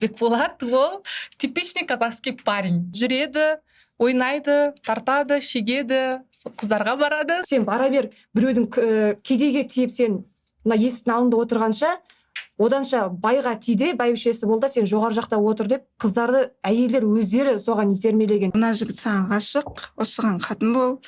Бекболат ол типичный казахский парень. Жүреді, ойнайды, тартады, шегеді, қыздарға барады. Сен бара бер, біреудің кедейге тиіп, сен мына есіктің алдында отырғанша, оданша байға ти де, бәйбішесі бол да, сен жоғары жақта отыр деп қыздарды әйелдер өздері соған итермелеген. Мына жігіт саған ғашық, осыған қатын бол,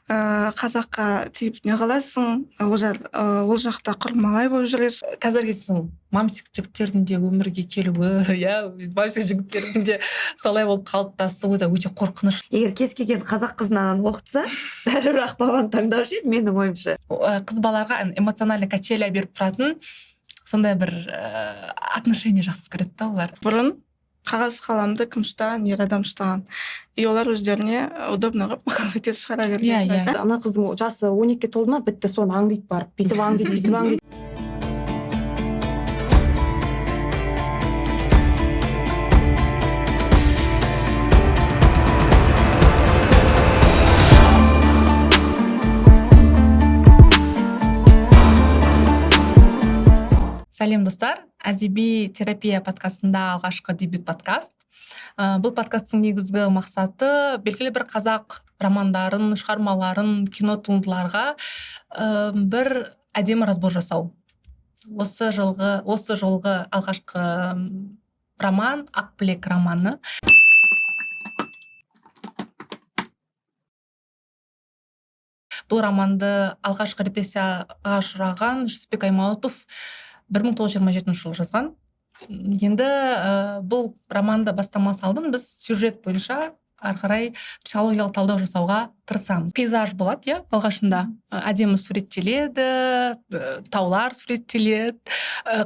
қазаққа тиіп не қыласың, ол жақта құр малай болып жүресің. Қазіргі кездің мамсик жігіттердің де өмірге келуі, иә, мамсик жігіттердің де солай болып қалыптасуы да өте қорқыныш. Егер кез келген қазақ қызын ананы оқытса, бәрібір ақ баланы таңдаушы еді, менің ойымша. Қыз балаларға эмоциональный качеля беріп тұратын сондай бір отношение жақсы көреді да олар. Бұрын қағаз қаламды кім ұстаған? Ер адам ұстаған. И олар өздеріне удобно қылып махаббат шығара берген. Иә, иә. Ана қыздың жасы 12-ге толды ма, бітті, соны аңдиды барып, бүйтіп аңдиды, бүйтіп аңдиды. Сәлем, достар! Әдеби терапия подкастында алғашқы дебют подкаст. Бұл подкасттың негізгі мақсаты белгілі бір қазақ романдарын, шығармаларын, кино туындыларға бір әдемі разбор жасау. Осы жолғы алғашқы роман Ақбілек романы. Бұл романды алғашқы репрессияға ұшыраған Жүсіпбек Аймауытов 1927 жылы жазған. Енді бұл романды бастамас алдын біз сюжет бойынша ары қарай психологиялық талдау жасауға тырысамыз. Пейзаж болады, иә, алғашында әдемі суреттеледі, таулар суреттеледі,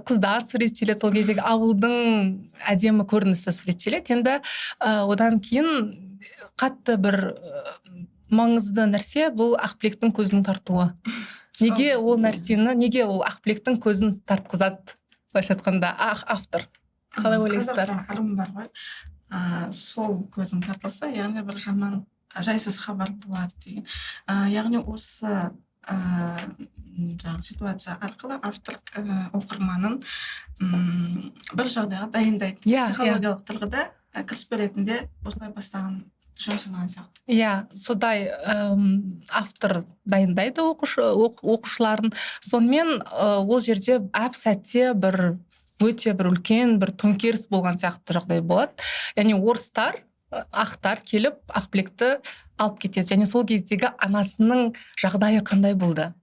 қыздар суреттеледі, сол кездегі ауылдың әдемі көрінісі суреттеледі. Енді одан кейін қатты бір маңызды нәрсе бұл Ақбілектің көзінің тартуы. Неге ол нәрсені, неге ол Ақбілектің көзін тартқызады, былайша айтқанда, автор? Қалай ойлайсыздар? Қазақта ырым бар ғой, сол көзің тартылса, яғни бір жаман жайсыз хабар болады деген. Яғни осы жаңағы ситуация арқылы автор оқырманын бір жағдайға дайындайды. Иә, иә. Психологиялық тұрғыда кіріспе ретінде осылай бастаған жөн санаған сияқты. Иә, содай автор дайындайды оқушыларын. Сонымен ол жерде әп сәтте бір өте бір үлкен бір төңкеріс болған сияқты жағдай болады. Яғни орыстар, ақтар келіп Ақбілекті алып кетеді. Және сол кездегі анасының жағдайы қандай болды?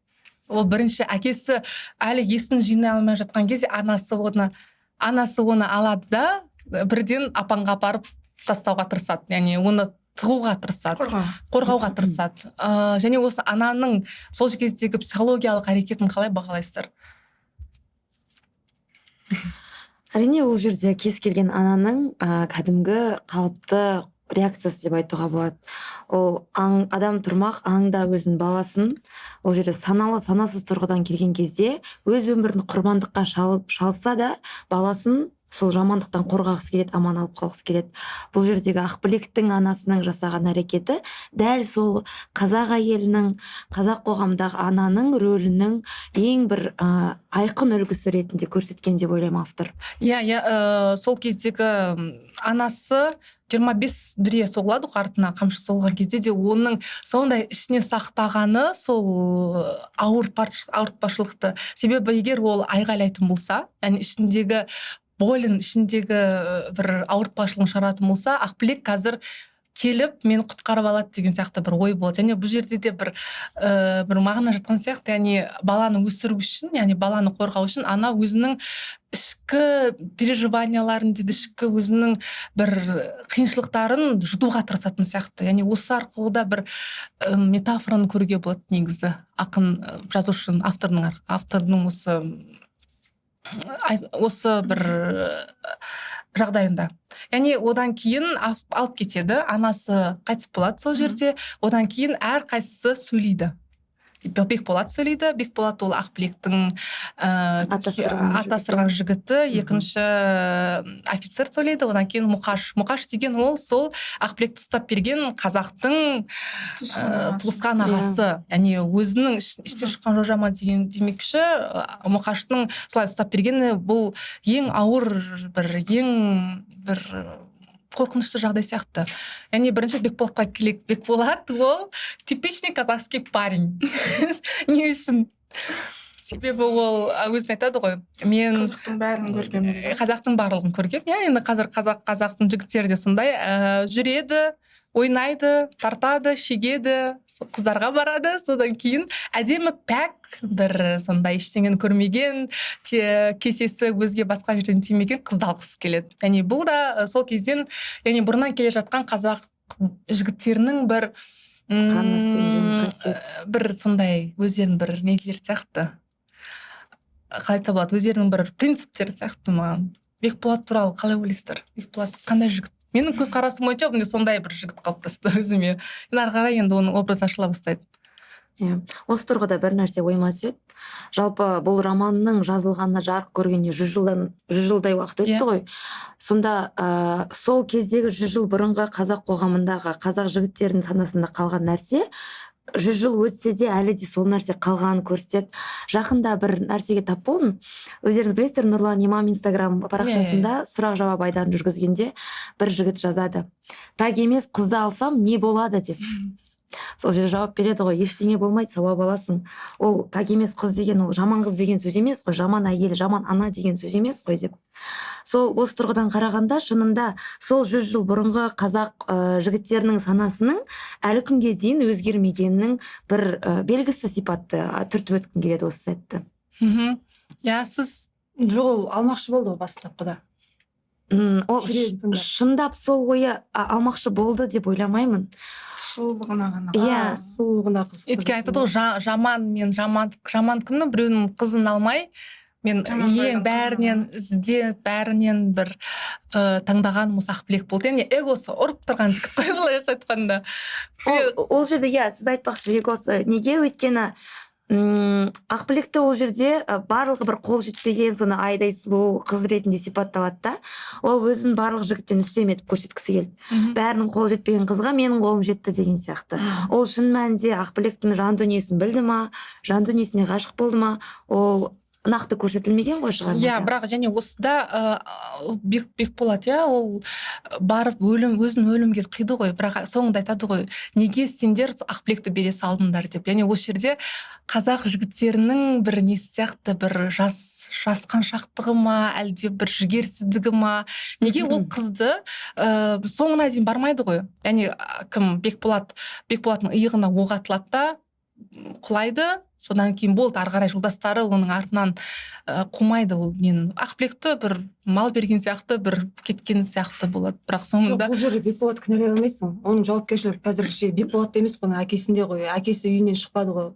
Ол бірінші әкесі әлі есін жинай алмай жатқан кезде анасы оны алады да бірден апанға апарып тастауға тырысады. Яғни оны тығуға тырысады. Қорғау. Қорғауға тырысады. Және осы ананың сол кездегі психологиялық әрекетін қалай бағалайсыздар? Әрине, ол жерде кез келген ананың кәдімгі қалыпты реакциясы деп айтуға болады. Ол адам тұрмақ, аңда өзінің баласын, ол жерде саналы, санасыз тұрғыдан келген кезде өз өмірін құрбандыққа шалса да баласын сол жамандықтан қорғағысы келеді, аман алып қалғысы келеді. Бұл жердегі Ақбілектің анасының жасаған әрекеті дәл сол қазақ әйелінің, қазақ қоғамындағы ананың рөлінің ең бір айқын үлгісі ретінде көрсеткен деп ойлаймын автор. Иә, иә, сол кездегі анасы 25 дүрия соғылады ғой артына, қамшы соғылған кезде де оның сондай ішіне сақтағаны сол ауыртпашылықты. Себебі егер ол айғайлайтын болса, яғни ішіндегі болін, ішіндегі бір ауыртпашылығын шығаратын болса, Ақбілек қазір келіп мені құтқарып алады деген сияқты бір ой болады. Және бұл жерде де бір мағына жатқан сияқты, яғни баланы өсіру үшін, яғни баланы қорғау үшін ана өзінің ішкі переживанияларын дейді, ішкі өзінің бір қиыншылықтарын жұтуға тырысатын сияқты. Яғни осы арқылы да бір метафораны көруге болады негізі ақын, жазушының, автордың осы бір жағдайында. Яғни одан кейін алып кетеді, анасы қайтыс болады сол жерде. Одан кейін әрқайсысы сөйлейді. Бекболат сөйлейді. Бекболат ол Ақбілектің атастырған жігіті. Екінші офицер сөйлейді. Одан кейін Мұқаш. Мұқаш деген ол сол Ақбілекті ұстап берген қазақтың туысқан ағасы. Яғни өзінің іштен шыққан жожама деген демекші, Мұқаштың солай ұстап бергені бұл ең ауыр бір, ең бір қорқынышты жағдай сияқты. Яғни бірінші Бекболатқа келейік. Бекболат ол типичный казахский парень. Не үшін? Себебі ол өзін айтады ғой, мен қазақтың бәрін көргенмін. Қазақтың барлығын көргенмін. Иә, енді қазір қазақтың жігіттері де сондай, жүреді, ойнайды, тартады, шегеді, қыздарға барады. Содан кейін әдемі, пәк, бір сондай ештеңені көрмеген, кесесі өзге басқа жерден тимеген қызды алғысы келеді. Яғни бұл да сол кезден, яғни бұрыннан келе жатқан қазақ жігіттерінің бір қанына сіңген қасиет. Бір сондай өздерінің бір нелері сияқты, қалай айтса болады, өздерінің бір принциптері сияқты маған. Бекболат туралы қалай ойлайсыздар? Бекболат қандай жігіт? Менің көзқарасым бойынша міне сондай бір жігіт қалыптасты өзіме. Енді ары қарай енді оның образы ашыла бастайды. Иә, осы тұрғыда бір нәрсе ойыма түседі. Жалпы бұл романның жазылғанына, жарық көргеніне 100 жылдай уақыт өтті ғой. Сонда сол кездегі 100 жыл бұрынғы қазақ қоғамындағы қазақ жігіттерінің санасында қалған нәрсе 100 жыл өтсе де, әлі де сол нәрсе қалғанын көрсетеді. Жақында бір нәрсеге тап болдым. Өздеріңіз білесіздер, Нұрлан Имам Инстаграм парақшасында сұрақ жауап айдарын жүргізгенде бір жігіт жазады: «Пәк емес қызды алсам, не болады?» – деп. Сол жерде жауап береді ғой: «Ештеңе болмайды, сауап аласың. Ол пәк емес қыз деген ол жаман қыз деген сөз емес қой, жаман әйел, жаман ана деген сөз емес қой», – деп. Сол осы тұрғыдан қарағанда, шынында сол 100 жыл бұрынғы қазақ жігіттерінің санасының әлі күнге дейін өзгермегенінің бір белгісі сипатты түртіп өткім келеді осы сәтті. Иә, сіз Жоқ, ол алмақшы болды ғой бастапқыда. Ол Жүрегін тыңдап. Шындап сол ойы алмақшы болды деп ойламаймын. Сұлулығына ғана. Иә. Сұлулығына қызықты. Өйткені айтады ғой, жаман мен жаман, жаман кімнің біреуінің қызын алмай, мен Жаман ең байдың бәрінен ізденіп, бәрінен бір таңдағаным осы Ақбілек болды. Яғни эгосы ұрып тұрған жігіт қой, былайша айтқанда. Ол жерде, иә, сіз айтпақшы, эгосы неге? Өйткені Ақбілекті ол жерде барлығы бір қол жетпеген соны айдай сұлу қыз ретінде сипатталады да, ол өзін барлық жігіттен үстем етіп көрсеткісі келді. Бәрінің қолы жетпеген қызға менің қолым жетті деген сияқты. Ол шын мәнінде Ақбілектің жан дүниесін білді ма, жан дүниесіне ғашық болды ма, ол нақты көрсетілмеген ғой шығармада. Иә, бірақ және осыда Бекболат, иә, ол барып өлім, өзін өлімге қиды ғой, бірақ соңында айтады ғой: «Неге сендер Ақбілекті бере салдыңдар?» – деп. Яғни осы жерде қазақ жігіттерінің бір несі сияқты, бір жасқаншақтығы ма, әлде бір жігерсіздігі ма, неге ол қызды соңына дейін бармайды ғой. Яғни кім, Бекболат, Бекболаттың иығына оқ атылады да құлайды. Содан кейін болды, ары қарай жолдастары оның артынан қумайды. Ол нені, Ақбілекті бір мал берген сияқты, бір кеткен сияқты болады, бірақ Жоқ, соңында бұл жерде Бекболатты кінәлай алмайсың. Оның жауапкершілігі қазіргіше Бекболатта емес қой, оның әкесінде ғой. Әкесі үйінен шықпады ғой.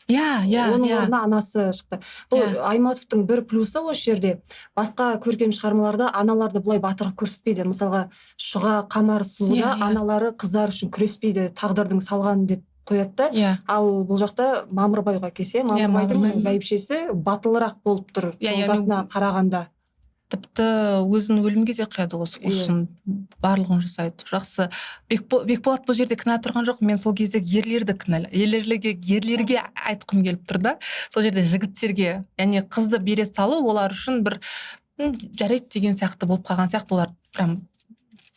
иә иә Оның орнына анасы шықты. Бұл Айтматовтың бір плюсы осы жерде. Басқа көркем шығармаларда аналарды бұлай батыр қылып көрсетпейді. Мысалға, Шұға, Қамар сұлуда Иә, иә. аналары қыздар үшін күреспейді, тағдырдың салғаны деп қояды да. Ал бұл жақта Мамырбайға келсе, Мамырбайдың Мамырбай. бәйбішесі батылырақ болып тұр Иә, яғни жолдасына қарағанда. Тіпті өзін өлімге де қияды осы үшін, барлығын жасайды. Жақсы, Бекболат бұл жерде кінә тұрған жоқ. Мен сол кездегі ерлерді кінәлі, ерлерге айтқым келіп тұр да сол жерде, жігіттерге. Яғни қызды бере салу олар үшін бір жарайды деген сияқты болып қалған сияқты. Олар прям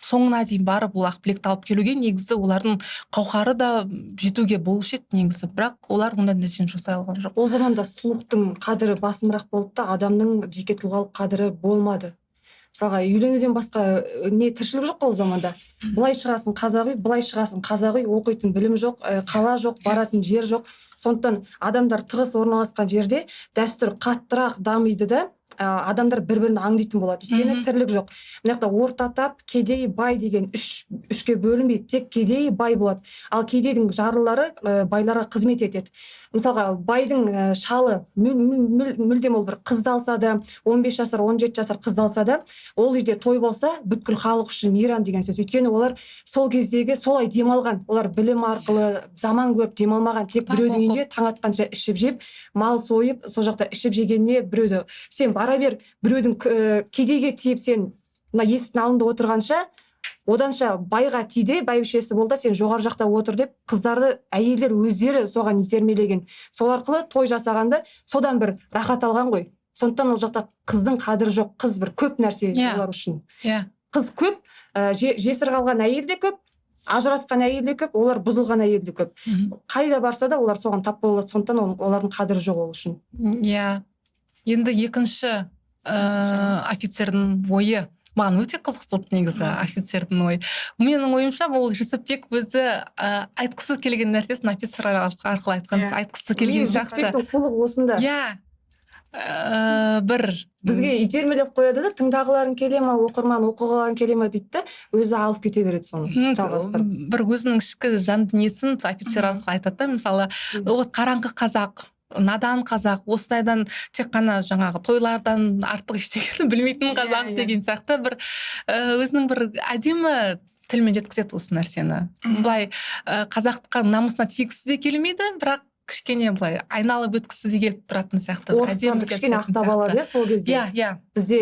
соңына дейін барып, ол Ақбілекті алып келуге негізі олардың қауқары да жетуге болушы еді негізі, бірақ олар ондай нәрсені жасай алған жоқ. Ол заманда сұлулықтың қадірі басымырақ болды да, адамның жеке тұлғалық қадірі болмады. Мысалға, үйленуден басқа не тіршілік жоқ қой ол заманда. Былай шығасың – қазақ үй, былай шығасың – қазақ үй, оқитын білім жоқ, қала жоқ, баратын жер жоқ. Сондықтан адамдар тығыз орналасқан жерде дәстүр қаттырақ дамиды да. Адамдар бір бірін аңдитын болады, өйткені тірлік жоқ. Мына жақта орта тап, кедей, бай деген үшке бөлінбейді, тек кедей, бай болады. Ал кедейдің жарлылары байларға қызмет етеді. Мысалға, байдың шалы мүлдем ол бір қызды алса да, 15 жасар, 17 жасар қызды алса да, ол үйде той болса, бүткіл халық үшін мейрам деген сөз. Өйткені олар сол кездегі солай демалған, олар білім арқылы заман көріп демалмаған, тек Кітап біреудің оқып. үйінде таң атқанша ішіп жеп, мал сойып, сол жақта ішіп жегеніне біреуді сен бара бер, біреудің кедейге тиіп сен мына есіктің алдында отырғанша, оданша байға ти де, бәйбішесі бол да, сен жоғары жақта отыр деп қыздарды әйелдер өздері соған итермелеген. Сол арқылы той жасағанда содан бір рахат алған ғой. Сондықтан ол жақта қыздың қадірі жоқ, қыз бір көп нәрсе олар үшін. Қыз көп, жесір қалған әйел де көп, ажырасқан әйел де көп, олар бұзылған әйел де көп. Қайда барса да, олар соған тап бола алады. Сондықтан олардың қадірі жоқ ол үшін. Иә, енді екінші офицердің ойы маған өте қызық болды негізі. Офицердің ойы, менің ойымша, бұл Жүсіпбек өзі айтқысы келген нәрсесін офицер арқылы айтқан, айтқысы келген Негізі сияқты. Жүсіпбектің қулығы осында. Иә, бір Бізге итермелеп қояды да, тыңдағыларың келе ма, оқырман, оқығыларың келе ма дейді да, өзі алып кете береді соны жалғастырып. Бір өзінің ішкі жан дүниесін офицер арқылы айтады да. Мысалы, вот қараңғы қазақ, надан қазақ, осындайдан тек қана жаңағы тойлардан артық ештеңені білмейтін қазақ деген сияқты бір өзінің бір әдемі тілмен жеткізеді осы нәрсені. Былай қазаққа намысына тигісі де келмейді, бірақ кішкене былай айналып өткісі де келіп тұратын сияқты, бір әдемі Орыстарды кішкене келтіретін ақтап алады, сияқты. иә, сол кезде. иә иә Бізде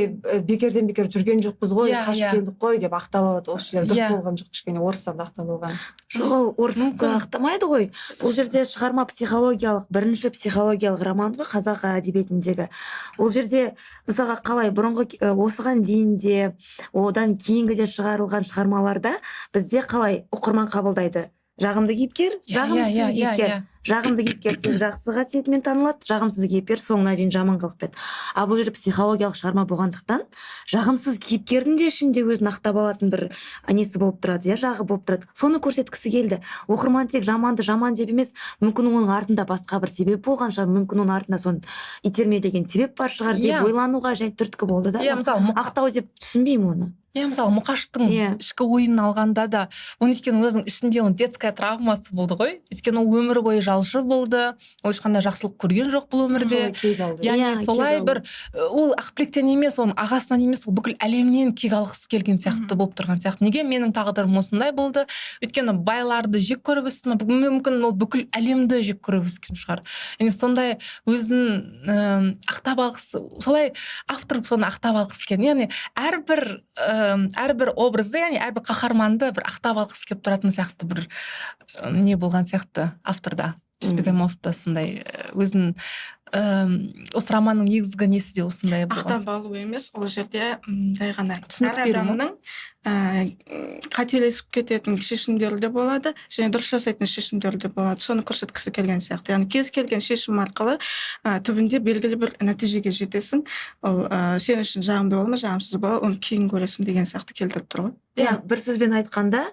бекерден бекер жүрген жоқпыз ғой, қашып келдік қой деп ақтап алады. Осы жер дұрыс болған жоқ, кішкене орыстарды ақтап алған. Жоқ, ол орысты Мүмкін. ақтамайды ғой. Бұл жерде шығарма психологиялық, бірінші психологиялық роман ғой қазақ әдебиетіндегі. Ол жерде, мысалға, қалай бұрынғы, осыған дейін де, одан кейінгі де шығарылған шығармаларда бізде қалай оқырман қабылдайды? Жағымды кейіпкер, жағымсыз кейіпкер. Жағымды кейіпкер тек жақсы қасиетімен танылады, жағымсыз кейіпкер соңына дейін жаман қылықпен. Ал бұл жерде психологиялық шығарма болғандықтан, жағымсыз кейіпкердің де ішінде өзін ақтап алатын бір несі болып тұрады, иә, жағы болып тұрады. Соны көрсеткісі келді. Оқырман тек жаманды жаман деп емес, мүмкін, оның артында басқа бір себеп болған шығар, мүмкін, оның артында соны итермелеген себеп бар шығар деп ойлануға жай түрткі болды да. Иә, мысалы, Ақтау деп түсінбеймін оны. Иә, мысалы, Мұқаштың ішкі ойын алғанда да, оның, өйткені өзінің ішінде оның детская травмасы болды ғой. Өйткені ол өмір бойы жалшы болды, ол ешқандай жақсылық көрген жоқ бұл өмірде. Солай кек алды. Яғни Иә, солай кек алды. бір ол Ақбілектен емес, оның ағасынан емес, ол бүкіл әлемнен кек алғысы келген сияқты болып тұрған сияқты. Неге менің тағдырым осындай болды? Өйткені байларды жек көріп өсті ме? Мүмкін, ол бүкіл әлемді жек көріп өскен шығар. Яғни сондай өзін ақтап алғысы, солай автор соны ақтап алғысы келген. Яғни әрбір образды, яғни әрбір қаһарманды бір ақтап алғысы келіп тұратын сияқты бір не болған сияқты авторда. Жүсіпбек Аймауытовта сондай өзін осы романның негізгі несі де осындай болған. Ақтап алу емес, ол жерде жай ғана Түсінік әр беру ма? адамның қателесіп кететін шешімдері де болады және дұрыс жасайтын шешімдері де болады. Соны көрсеткісі келген сияқты. Яғни кез келген шешім арқылы түбінде белгілі бір нәтижеге жетесің. Ол сен үшін жағымды бола ма, жағымсыз бола ма, оны кейін көресің деген сияқты келтіріп тұр ғой. Иә, бір сөзбен айтқанда,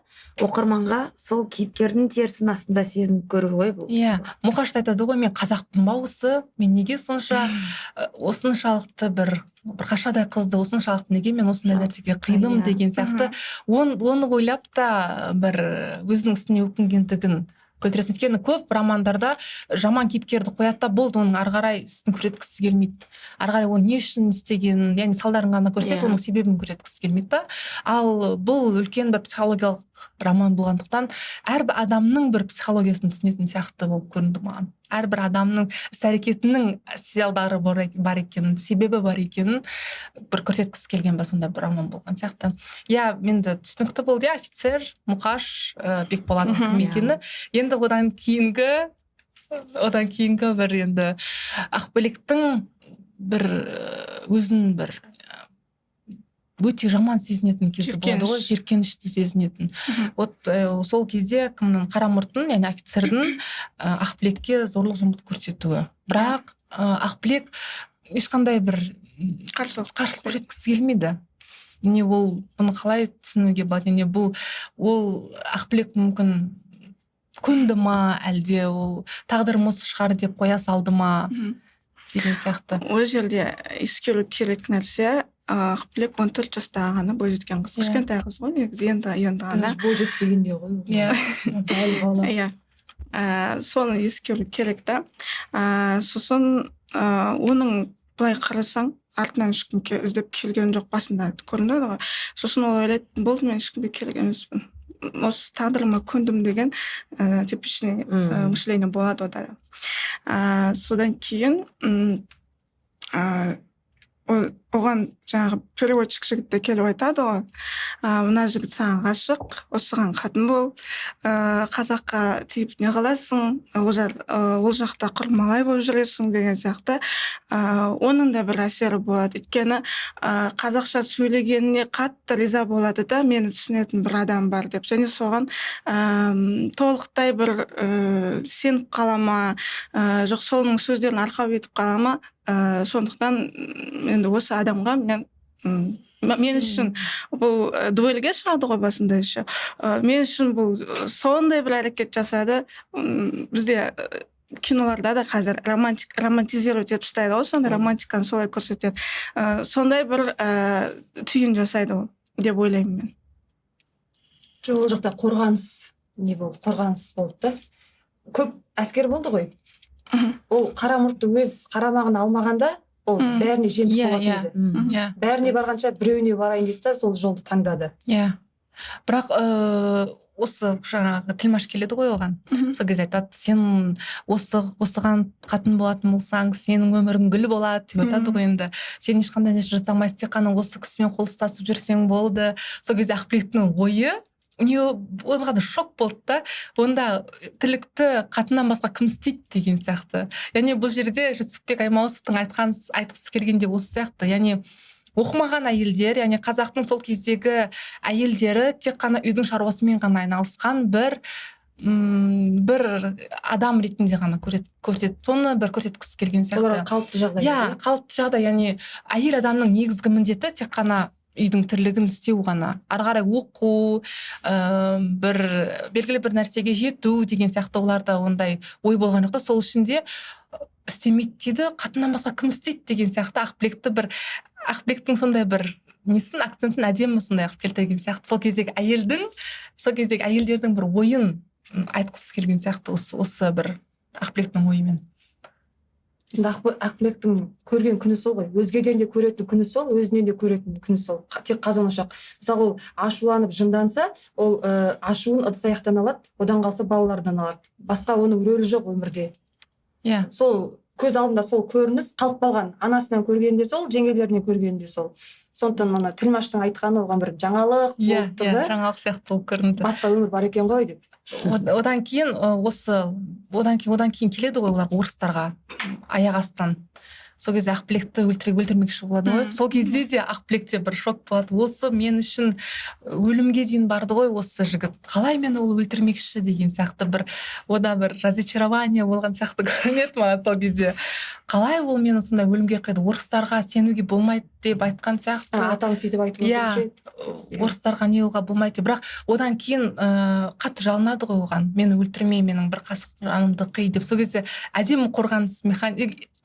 оқырманға сол кейіпкердің терісінің астында сезініп көру ғой бұл. Иә, Мұқаш та айтады ғой: мен қазақпын ба осы, мен неге сонша осыншалықты бір қаршадай қызды осыншалықты неге мен осындай нәрсеге қидым деген сияқты. Оны ойлап та бір өзінің ісіне өкінгендігін келтіресің. Өйткені көп романдарда жаман кейіпкерді қояды да болды, оның ары қарай ісін көрсеткісі келмейді, ары қарай оны не үшін істегенін, яғни салдарын ғана көрсетеді, оның себебін көрсеткісі келмейді да. Ал бұл үлкен бір психологиялық роман болғандықтан, әрбір адамның бір психологиясын түсінетін сияқты болып көрінді маған. Әрбір адамның іс әрекетінің салдары бар екенін, себебі бар екенін бір көрсеткісі келген ба, сондай бір роман болған сияқты. Иә, енді түсінікті болды, иә, офицер, Мұқаш, Бекболаттың кім екені. Енді одан кейінгі бір енді Ақбілектің бір өзін бір өте жаман сезінетін кезі болады ғой. Жиіркеніш. Жиіркенішті сезінетін. Вот сол кезде кімнің, Қарамұрттың, яғни офицердің Ақбілекке зорлық зомбылық көрсетуі. Бірақ Ақбілек ешқандай бір Қарсылық. қарсылық көрсеткісі келмейді. Не, ол бұны қалай түсінуге болады? Не, бұл ол Ақбілек мүмкін көнді ма, әлде ол тағдырым осы шығар деп қоя салды ма? деген сияқты. Ол жерде ескеру керек нәрсе, Ақбілек 14 жастағы ғана бойжеткен қыз. Кішкентай қыз ғой негізі, енді ғана. Бойжетпегенде ғой. Иә. Әлі бала. Иә. Соны ескеру керек та. Сосын оның былай қарасаң, артынан ешкім іздеп келген жоқ, басында көрінеді ғой. Сосын ол ойлайды, болды, мен ешкімге керек емеспін, осы тағдырыма көндім деген типичный мышление болады онда. Содан кейін оған жаңағы переводчик жігіт те келіп айтады ғой, мына жігіт саған ғашық, осыған қатын бол, қазаққа тиіп не қыласың, ол жақта құр малай болып жүресің деген сияқты. Оның да бір әсері болады, өйткені қазақша сөйлегеніне қатты риза болады да, мені түсінетін бір адам бар деп, және соған толықтай бір сеніп қала ма, жоқ соның сөздерін арқау етіп қала ма, сондықтан енді осы адамға мен үшін бұл дуэльге шығады ғой басында еще. Мен үшін бұл сондай бір әрекет жасады. Бізде киноларда да қазір романтизировать етіп тастайды ғой, сондай романтиканы солай көрсетеді. Сондай бір түйін жасайды ол деп ойлаймын мен. Жоқ, ол жақта қорғаныс не болды, қорғаныс болды да. Көп әскер болды ғой. Ол қара мұртты өз қарамағына алмағанда, ол бәріне жемтік болатын еді. Бәріне барғанша біреуіне барайын дейді да, сол жолды таңдады. Иә. Бірақ осы жаңағы тілмаш келеді ғой оған. Сол кезде айтады, сен осыған қатын болатын болсаң, сенің өмірің гүл болады деп айтады ғой енді. Сен ешқандай нәрсе жасамайсың, тек қана осы кісімен қол ұстасып жүрсең болды. Сол кезде Ақбілектің ойы, у нее оған шок болды да, онда тірлікті қатыннан басқа кім істейді деген сияқты. Яғни бұл жерде Жүсіпбек Аймауытовтың айтқысы келгенде осы сияқты. Яғни оқымаған әйелдер, яғни қазақтың сол кездегі әйелдері тек қана үйдің шаруасымен ғана айналысқан бір адам ретінде ғана көрсетеді. Соны бір көрсеткісі келген сияқты. Оларға қалыпты жағдай. Иә, қалыпты жағдай. Яғни әйел адамның негізгі міндеті тек қана үйдің тірлігін істеу ғана. Ары қарай оқу, бір белгілі бір нәрсеге жету деген сияқты оларда ондай ой болған жоқ та. Сол үшін де істемейді дейді, қатыннан басқа кім істейді деген сияқты Ақбілектің сондай бір несін, акцентін әдемі сондай қылып келтірген сияқты. Сол кездегі әйелдің, сол кездегі әйелдердің бір ойын айтқысы келген сияқты осы бір Ақбілектің ойымен. Енді Ақбілектің көрген күні сол ғой, өзгеден де көретін күні сол, өзінен де көретін күні сол. Тек қазан ошақ. Мысалы, ол ашуланып жынданса, ол ашуын ыдыс аяқтан алады, одан қалса балалардан алады. Басқа оның рөлі жоқ өмірде. Сол көз алдында сол көрініс қалып қалған. Анасынан көргенде сол, жеңгелерінен көргенде сол. Сондықтан ана тілмаштың айтқаны оған бір жаңалық болып тұр да. Жаңалық сияқты болып көрінді. Басқа өмір бар екен ғой деп. Одан кейін осы, одан кейін, одан кейін келеді ғой олар орыстарға аяқ астынан. Сол кезде Ақбілекті өлтірмекші болады ғой. Сол кезде де Ақбілекте бір шок болады. Осы мен үшін өлімге дейін барды ғой осы жігіт. Қалай мені ол өлтірмекші деген сияқты бір, ода бір разочарование болған сияқты көрінеді маған сол кезде. Қалай ол мені сондай өлімге қиды? Орыстарға сенуге болмайды деп айтқан сияқты. Атам сөйтіп айтып отырушы еді. Орыстарға не қылуға болмайды деп. Бірақ одан кейін қатты жалынады ғой оған. Мені өлтірме, менің бір қасық жанымды қи деп. Сол кезде әдемі қорғаныс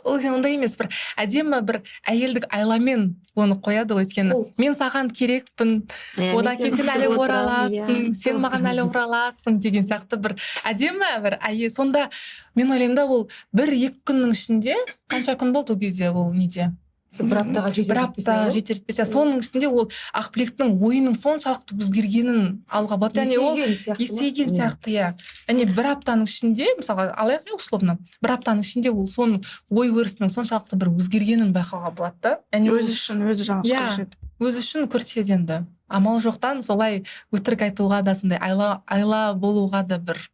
ол ондай емес, бір әдемі бір әйелдік айламен оны қояды ғой, өйткені Ол мен саған керекпін, одан Мен кейін сен сені әлі күтіп отырамын, ораласың, сен маған әлі ораласың деген сияқты бір әдемі бір әйел. Сонда мен ойлаймын да, ол бір-екі күннің ішінде, қанша күн болды ол кезде ол неде? Сол бір аптаға жетер Бір жетпесе апта ғой. жетер жетпесе, соның ішінде ол Ақбілектің ойының соншалықты өзгергенін алуға болады. Яғни ол Есейген сияқты ма? есейген Иә. сияқты, иә. Яғни бір аптаның ішінде, мысалға алайық, иә, условно, бір аптаның ішінде ол соның ой өрісінің соншалықты бір өзгергенін байқауға болады да. Яғни ол Өзі үшін өзі жалғыз Иә. күреседі. Өзі үшін күреседі енді. Амал жоқтан солай өтірік айтуға да, сондай айла болуға да бір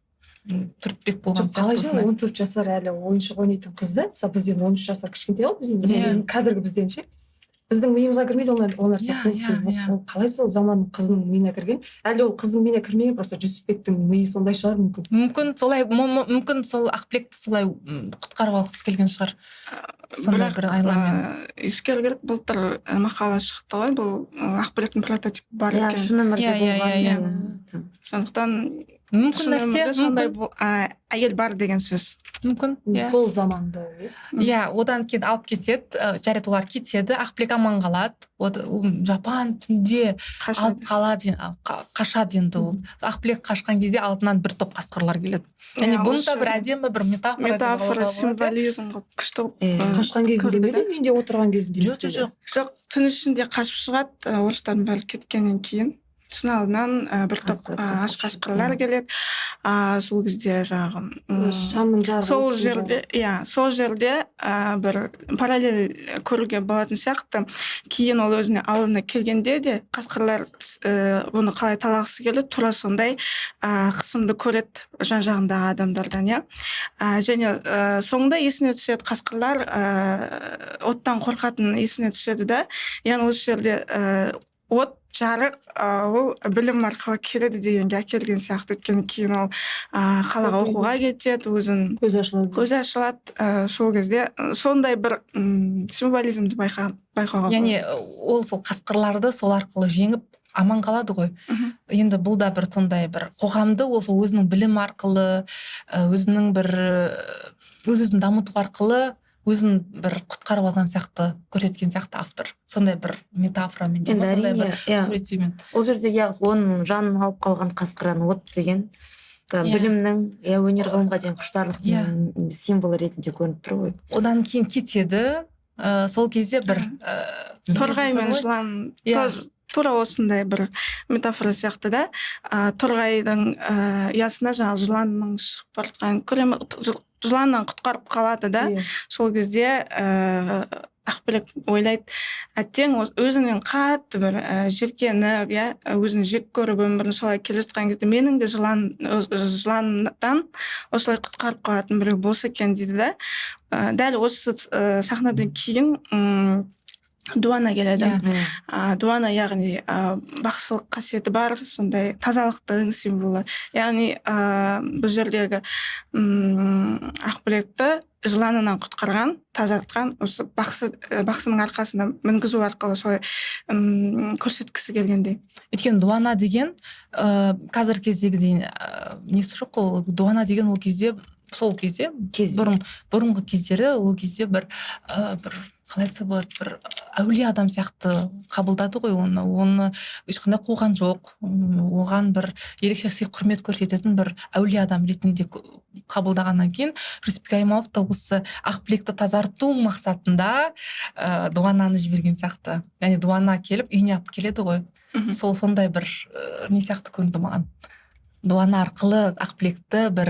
түртпек болған Жоқ, қалай сияқты же осындай. 14 жасар әлі ойыншық ойнайтын қызды, мысалы бізден 13 жасар кішкентай ғой бізден, Иә. қазіргі бізден ше. Біздің миымызға кірмейді ол нәрсе. Иә, Қол иә, істеу. иә. Ол қалай сол заманның қызының миына кірген? Әлде ол қыздың миына кірмеген, просто Жүсіпбектің миы сондай шығар мүмкін. Мүмкін солай, мүмкін сол Ақбілекті солай құтқарып алғысы келген шығар. Сондай Бірақ, бір айламен. ескеру керек, былтыр мақала шықты ғой, бұл Ақбілектің прототипі бар Иә, екен. шын өмірде Иә, иә, болған, иә, иә. иә. Сондықтан Мүмкін шын нәрсе, өмірде сондай мүмкін. Әйел бар деген сөз. Мүмкін, иә. Сол заманда, иә. Иә, одан кейін алып кетеді, жарайды, олар кетеді, Ақбілек аман қалады. Вот, Жапан түнде алып Қашады. қалады, қашады енді ол. Ақбілек қашқан кезде алдынан бір топ қасқырлар келеді. Яғни Иә, бұны да осы бір әдемі бір метафора деп метафора, алуға болады, иә? символизм қылып, күшті қылып, Қашқан кезінде көрді ме да. еді, үйінде отырған кезінде Жоқ, жоқ, жоқ. Жоқ, түн ішінде қашып шығады, орыстардың бәрі кеткеннен кейін. Сосын алдынан бір топ Қасқыр, аш қасқыр, қасқырлар иә. келеді. Сол кезде жаңағы, Шамның жарығы сол өткен жерде, иә, сол жерде, бір параллель көруге болатын сияқты. Кейін ол өзіне ауылына келгенде де қасқырлар бұны қалай талағысы келеді, тура сондай, қысымды көреді жан жағындағы адамдардан, иә. Және, соңында есіне түседі, қасқырлар, оттан қорқатын есіне түседі да. Яғни осы жерде, от, жарық, ол білім арқылы келеді дегенге әкелген сияқты. Өйткені кейін ол, қалаға оқуға кетеді, өзін Көзі ашылады. Көзі ашылады, сол кезде, сондай бір, символизмді байқауға Яғни болады. ол сол қасқырларды сол арқылы жеңіп аман қалады ғой. Енді бұл да бір сондай бір қоғамды ол сол өзінің білімі арқылы, өзінің бір өз өзін дамыту арқылы өзін бір құтқарып алған сияқты көрсеткен сияқты автор. Сондай бір метафорамен дей ма, Енді сондай әрине, бір иә. суреттеумен. Ол жерде, иә, оның жанын алып қалған қасқыран от деген білімнің, иә, өнер, ғылымға деген құштарлықтың символы ретінде көрініп тұр ғой. Одан кейін кетеді. Сол кезде бір Торғай мен ғой. жылан Иә. Тура осындай бір метафора сияқты да. Торғайдың ұясына жаңағы жыланның шығып бара жатқанын көремін, жыланнан құтқарып қалады да. Сол кезде Ақбілек ойлайды: әттең, өзінен қатты бір жиіркеніп, иә, өзін жек көріп, өмірін солай келе жатқан кезде менің де жыланнан осылай құтқарып қалатын біреу болса екен дейді да. Дәл осы сахнадан кейін дуана келеді. Дуана, яғни бақсылық қасиеті бар, сондай тазалықтың символы. Яғни бұл жердегі Ақбілекті жыланынан құтқарған, тазартқан осы бақсы, бақсының арқасына мінгізу арқылы солай көрсеткісі келгендей. Өйткені дуана деген қазіргі кездегідей несі жоқ қой. Дуана деген ол кезде, сол кезде, Кез. бұрынғы кездері, ол кезде бір қалай айтса болады, бір әулие адам сияқты қабылдады ғой оны. Оны ешқандай қуған жоқ. Оған бір ерекше сый құрмет көрсететін бір әулие адам ретінде қабылдағаннан кейін Жүсіпбек Аймауытов та осы Ақбілекті тазарту мақсатында дуананы жіберген сияқты. Яғни дуана келіп үйіне алып келеді ғой. Сол сондай бір не сияқты көрінді маған. Дуана арқылы Ақбілекті бір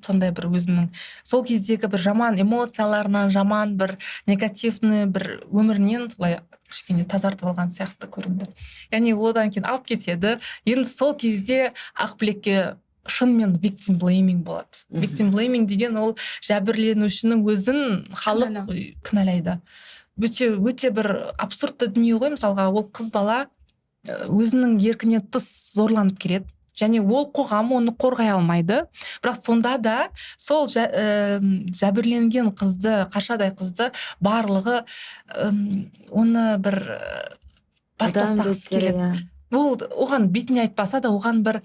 сондай бір өзінің сол кездегі бір жаман эмоцияларынан, жаман бір негативный бір өмірінен солай кішкене тазартып алған сияқты көрінді. Яғни одан кейін алып кетеді. Енді сол кезде Ақбілекке шынымен victim blaming болады. Victim blaming деген ол жәбірленушінің өзін халық кінәлайды. Өте, өте бір абсурдты дүние ғой. Мысалға, ол қыз бала өзінің еркінен тыс зорланып келеді. Және ол қоғам оны қорғай алмайды. Бірақ сонда да сол жәбірленген қызды, қаршадай қызды барлығы оны бір бас Адам тастағысы ретінде, келеді. иә. Ол оған бетіне айтпаса да, оған бір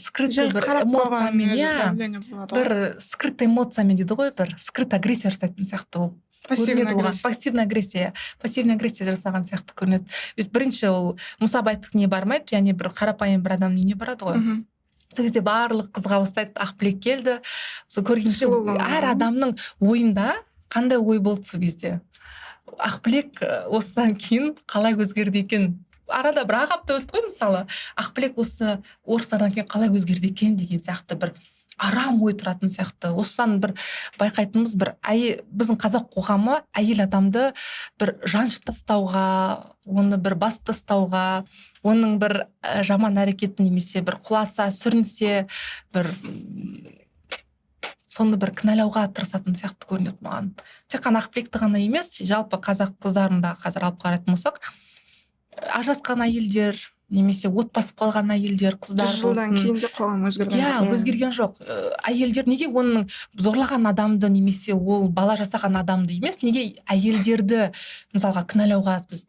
скрытый Жай бір қарап қалған эмоциямен, өзі иә, давление болады ғой. бір скрытый эмоциямен дейді ғой, бір скрытый агрессия жасайтын сияқты ол Пассивный көрінеді оған. агрессия. Пассивный агрессия, пассивный агрессия жасаған сияқты көрінеді. То есть бірінші ол Мұсабайдікіне бармайды, және бір қарапайым бір адамның үйіне барады ғой. Сол кезде барлық қызға бастайды, Ақбілек келді. Сол көрген кезде Сұлулығы. әр адамның ойында қандай ой болды сол кезде? Ақбілек осыдан кейін қалай өзгерді екен? Арада бір ақ апта өтті ғой, мысалы. Ақбілек осы орыстардан кейін қалай өзгерді екен деген сияқты бір арам ой тұратын сияқты. Осыдан бір байқайтынымыз, бір біздің қазақ қоғамы әйел адамды бір жаншып тастауға, оны бір басып тастауға, оның бір жаман әрекетін немесе бір құласа, сүрінсе, бір соны бір кінәлауға тырысатын сияқты көрінеді маған. Тек қана Ақбілекті ғана емес, жалпы қазақ қыздарын да қазір алып қарайтын болсақ, ажырасқан әйелдер немесе от басып қалған әйелдер, қыздар 100 жылдан болсын. кейін де қоғам өзгерген Иә, жоқ. өзгерген жоқ. Әйелдер неге оның зорлаған адамды немесе ол бала жасаған адамды емес, неге әйелдерді мысалға кінәлауға біз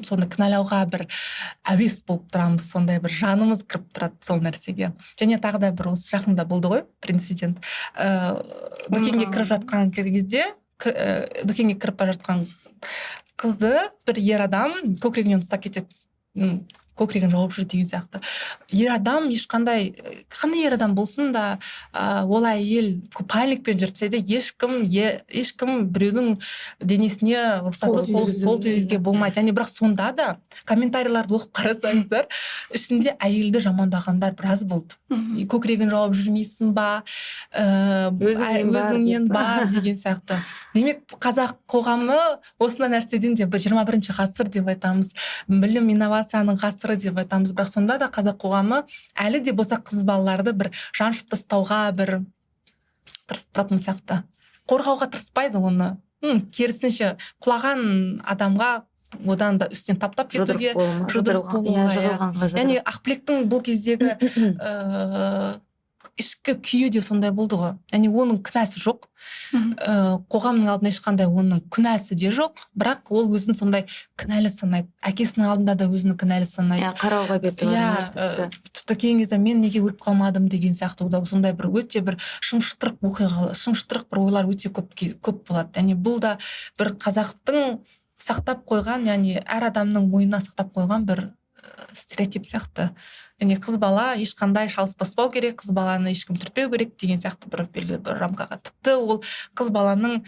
Соны кінәлауға бір әуес болып тұрамыз, сондай бір жанымыз кіріп тұрады сол нәрсеге. Және тағы да бір осы жақында болды ғой бір инцидент. Дүкенге кіріп жатқан кезде, дүкенге кіріп бара жатқан қызды бір ер адам көкірегінен ұстап кетеді, көкірегін жауып жүр деген сияқты. Ер адам ешқандай, қандай ер адам болсын да, ол әйел купальникпен жүрсе де, ешкім біреудің денесіне рұқсатсыз қол тигізуге болмайды. Яғни бірақ сонда да комментарийларды оқып қарасаңыздар, ішінде әйелді жамандағандар біраз болды. Көкірегін жауып жүрмейсің ба, өзіңнен бар деген сияқты. Демек, қазақ қоғамы осындай нәрседен де бір 21 ғасыр деп айтамыз, білім, инновацияның ғасыры деп айтамыз, бірақ сонда да қазақ қоғамы әлі де болса қыз балаларды бір жаншып тастауға бір тырысып тұратын сияқты. Қорғауға тырыспайды оны. Керісінше, құлаған адамға одан да үстінен таптап кетуге, жұдырық болуға. Яғни Ақбілектің бұл кездегі ішкі күйі де сондай болды ғой. Яғни оның күнәсі жоқ. Қоғамның алдында ешқандай оның күнәсі де жоқ, бірақ ол өзін сондай кінәлі санайды. Әкесінің алдында да өзін кінәлі санайды. Иә, қарауға беті бармайды. Тіпті кейінгі кезде мен неге өліп қалмадым деген сияқты, да сондай бір өте бір шымшытырық оқиға, шымшытырық бір ойлар өте көп болады. Яғни бұл да бір қазақтың сақтап қойған, яғни әр адамның мойнына сақтап қойған бір стереотип сияқты. Яғни қыз бала ешқандай шалыс баспау керек, қыз баланы ешкім түртпеу керек деген сияқты бір белгілі бір рамкаға. Тіпті ол қыз баланың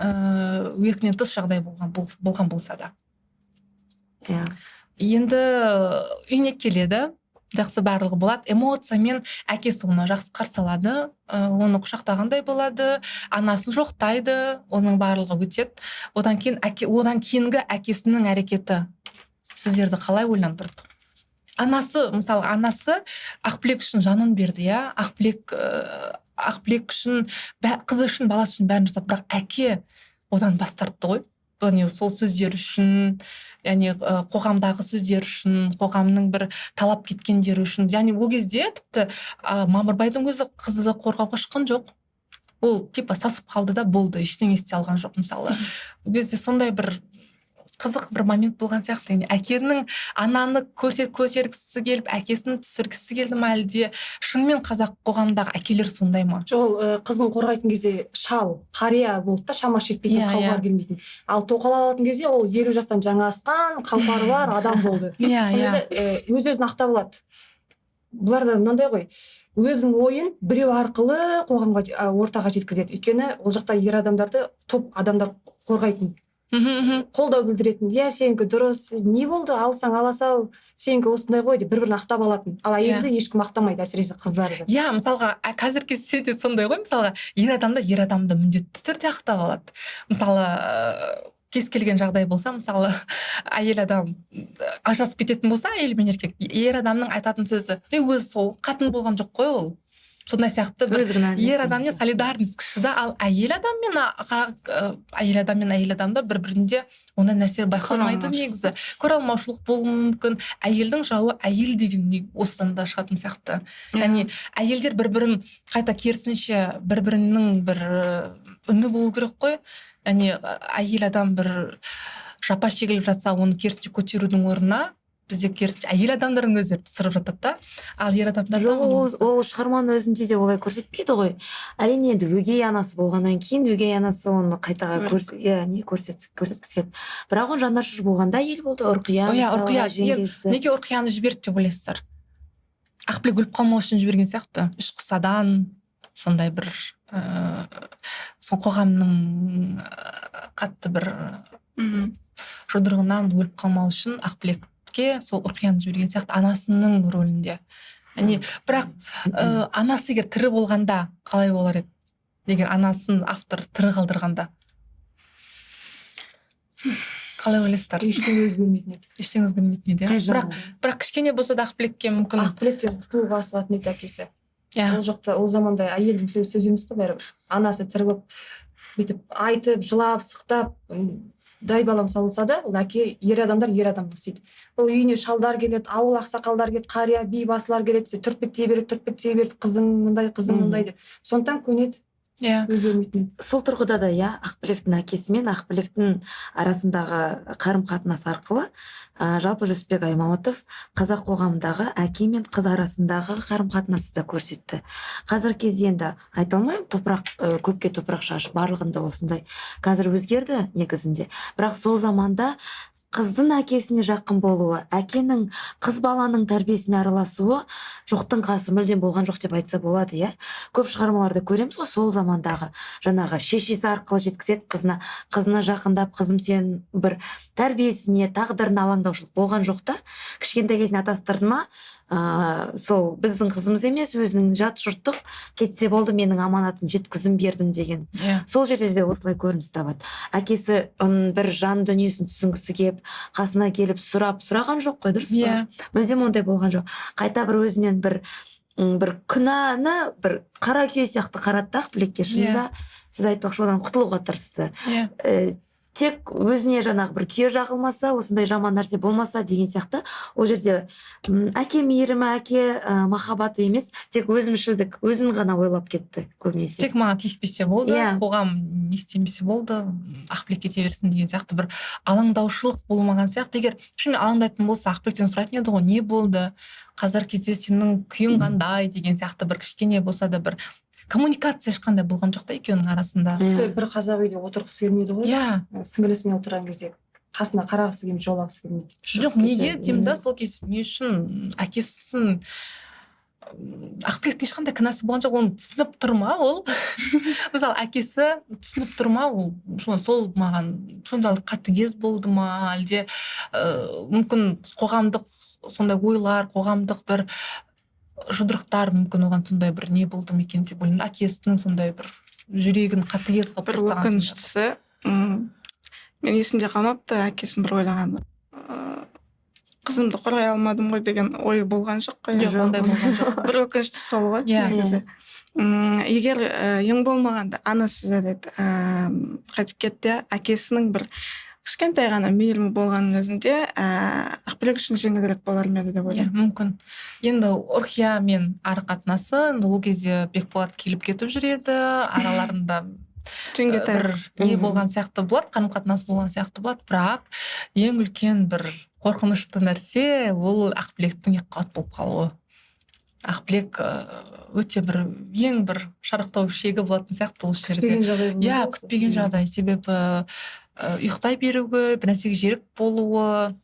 еркінен тыс жағдай болған болса да. Иә. Енді үйіне келеді, жақсы барлығы болады. Эмоциямен әкесі оны жақсы қарсы алады, оны құшақтағандай болады, анасын жоқтайды, оның барлығы өтеді. Одан кейін одан кейінгі әкесінің әрекеті сіздерді қалай ойландырды? Анасы, мысалы, анасы Ақбілек үшін жанын берді, иә, Ақбілек үшін, қызы үшін, баласы үшін бәрін жасады, бірақ әке одан бас тартты ғой. Яғни сол сөздер үшін, яғни қоғамдағы сөздер үшін, қоғамның бір талап кеткендері үшін. Яғни ол кезде тіпті Мамырбайдың өзі қызды қорғауға шыққан жоқ. Ол типа сасып қалды да болды, ештеңе істей алған жоқ мысалы. Ол кезде сондай бір қызық бір момент болған сияқты. Яғни әкенің ананы көтергісі келіп, әкесін түсіргісі келді ма, әлде шынымен қазақ қоғамындағы әкелер сондай ма? Жоқ, ол қызын қорғайтын кезде шал, қария болды да, шамасы жетпейтін, қауқары келмейтін. Ал тоқал алатын кезде ол 50 жастан жаңа асқан, қауқары бар адам болды. Сонда өз өзін ақтап алады. Бұларда мынандай ғой, өзінің ойын біреу арқылы қоғамға, ортаға жеткізеді. Өйткені ол жақта ер адамдарды топ адамдар қорғайтын, қолдау білдіретін. Иә, сенікі дұрыс, не болды, алсаң ала сал, сенікі осындай ғой деп бір-бірін ақтап алатын. Ал әйелді ешкім ақтамайды, әсіресе қыздарды. Иә, мысалға, қазіргі кезде де сондай ғой, мысалға, ер адамды ер адамды міндетті түрде ақтап алады. Мысалы, кез келген жағдай болса, мысалы, әйел адам ажырасып кететін болса, әйел мен еркек, ер адамның айтатын сөзі, ей, өзі сол қатын болған жоқ қой ол. Сондай сияқты бір ер адаммен солидарность күшті да, ал әйел адам мен әйел адам мен әйел адамда бір-бірінде ондай нәрсе байқалмайды негізі. Көре алмаушылық болуы мүмкін. Әйелдің жауы әйел деген осыдан да шығатын сияқты. Яғни әйелдер бір-бірін қайта керісінше бір-бірінің бір үні болу керек қой. Яғни әйел адам бір жапа шегіліп жатса, оны керісінше көтерудің орнына бізде керісінше әйел адамдардың өздері түсіріп жатады да, ал ер адамдар Жоқ, ол шығарманың өзінде де олай көрсетпейді ғой. Әрине, енді өгей анасы болғаннан кейін өгей анасы оны қайтаға иә, не көрсеткісі келді. Бірақ оның жанашыр болғанда әйел болды, Ұрқия, Иә, мысалға, Ұрқия. жеңгесі. Неге Ұрқияны жіберді деп ойлайсыздар? Ақбілек өліп қалмау үшін жіберген сияқты. Үш құсадан сондай бір сол қоғамның қатты бір жұдырығынан өліп қалмау үшін Ақбілекке сол Ұрқияны жіберген сияқты анасының рөлінде. Яғни бірақ анасы егер тірі болғанда қалай болар еді? Егер анасын автор тірі қалдырғанда қалай ойлайсыздар? Ештеңе өзгермейтін еді. Ештеңе өзгермейтін еді, иә? Қай жағынан? Бірақ кішкене болса да Ақбілекке мүмкін. Ақбілектен құтылуға асығатын еді әкесі. Ол жақта ол заманда әйелдің сөзі сөз емес қой бәрібір. Анасы тірі болып бүйтіп айтып, жылап, сықтап, дай балам салынса да, ол әке, ер адамдар ер адамдық істейді. Ол үйіне шалдар келеді, ауыл ақсақалдар келеді, қария, би басылар келеді, түртпектей береді, түртпектей береді, қызың мындай, қызың мындай деп. Сондықтан көнеді. Иә. Өзі өлмейтін еді. Сол тұрғыда да, иә, Ақбілектің әкесі мен Ақбілектің арасындағы қарым қатынас арқылы жалпы Жүсіпбек Аймауытов қазақ қоғамындағы әке мен қыз арасындағы қарым қатынасты да көрсетті. Қазіргі кезде енді айта алмаймын, топырақ көпке топырақ шашып барлығында осындай, қазір өзгерді негізінде, бірақ сол заманда қыздың әкесіне жақын болуы, әкенің қыз баланың тәрбиесіне араласуы жоқтың қасы, мүлдем болған жоқ деп айтса болады, иә. Көп шығармаларда көреміз ғой, сол замандағы жаңағы шешесі арқылы жеткізеді қызына, қызына жақындап, қызым сен бір тәрбиесіне, тағдырына алаңдаушылық болған жоқ та. Кішкентай кезінен атастырды ма, сол біздің қызымыз емес, өзінің жат жұрттық, кетсе болды, менің аманатым жеткізім бердім деген. Иә. Сол жерде де осылай көрініс табады. Әкесі бір жан дүниесін түсінгісі келіп, қасына келіп сұрап, сұраған жоқ қой, дұрыс па? Иә. Мүлдем ондай болған жоқ. Қайта бір өзінен бір күнәні бір қара күйе сияқты қарады да Ақбілекке. Шынында, сіз айтпақшы, одан құтылуға тырысты. Иә. Тек өзіне жаңағы бір күйе жағылмаса, осындай жаман нәрсе болмаса деген сияқты. Ол жерде әке мейірімі, әке махаббаты емес, тек өзімшілдік, өзін ғана ойлап кетті көбінесе. Тек маған тиіспесе болды, Иә. қоғам не істемесе болды, Ақбілек кете берсін деген сияқты бір алаңдаушылық болмаған сияқты. Егер шынымен алаңдайтын болса, Ақбілектен сұрайтын еді ғой, не болды, қазіргі кезде сенің күйің қандай деген сияқты бір кішкене болса да бір коммуникация ешқандай болған жоқ та екеуінің арасында. Иә. Тіпті бір қазақ үйде отырғысы келмейді ғой. Иә. Сіңілісімен отырған кезде қасына қарағысы келмейді, жолағысы келмейді. Жоқ, неге кетеді, деймін да, иә. сол кезде не үшін әкесін, Ақбілектің ешқандай кінәсі болған жоқ, оны түсініп тұр ма ол? Мысалы, әкесі түсініп тұр ма ол? Сол маған соншалық қатыгез болды ма, әлде мүмкін қоғамдық сондай ойлар, қоғамдық бір жұдырықтар мүмкін оған сондай бір не болды ма екен деп ойлаймын. Әкесінің сондай бір жүрегін қатыгез қылып Бір тастаған сондай. өкініштісі, мен есімде қалмапты, әкесінің бір ойлағаны, қызымды қорғай алмадым ғой деген ой болған жоқ қой. Жоқ, ондай болған жоқ. Бір өкініштісі сол ғой Иә. негізі. Егер ең болмағанда анасы, жарайды, қайтып кетті, әкесінің бір кішкентай ғана мейірімі болғанның өзінде Ақбілек үшін жеңілірек болар ма еді деп Иә, ойлаймын. мүмкін. Енді Ұрқия мен ары қатынасы, енді ол кезде Бекболат келіп кетіп жүреді, араларында Жеңгетай. бір не болған сияқты болады, қарым қатынас болған сияқты болады, бірақ ең үлкен бір қорқынышты нәрсе ол Ақбілектің екіқабат болып қалуы. Ақбілек өте бір ең бір шарықтау шегі болатын сияқты ол жерде. Күтпеген жағдай болды Иә, ғой. күтпеген жағдай, себебі ұйықтай беруі, бір нәрсеге жерік болуы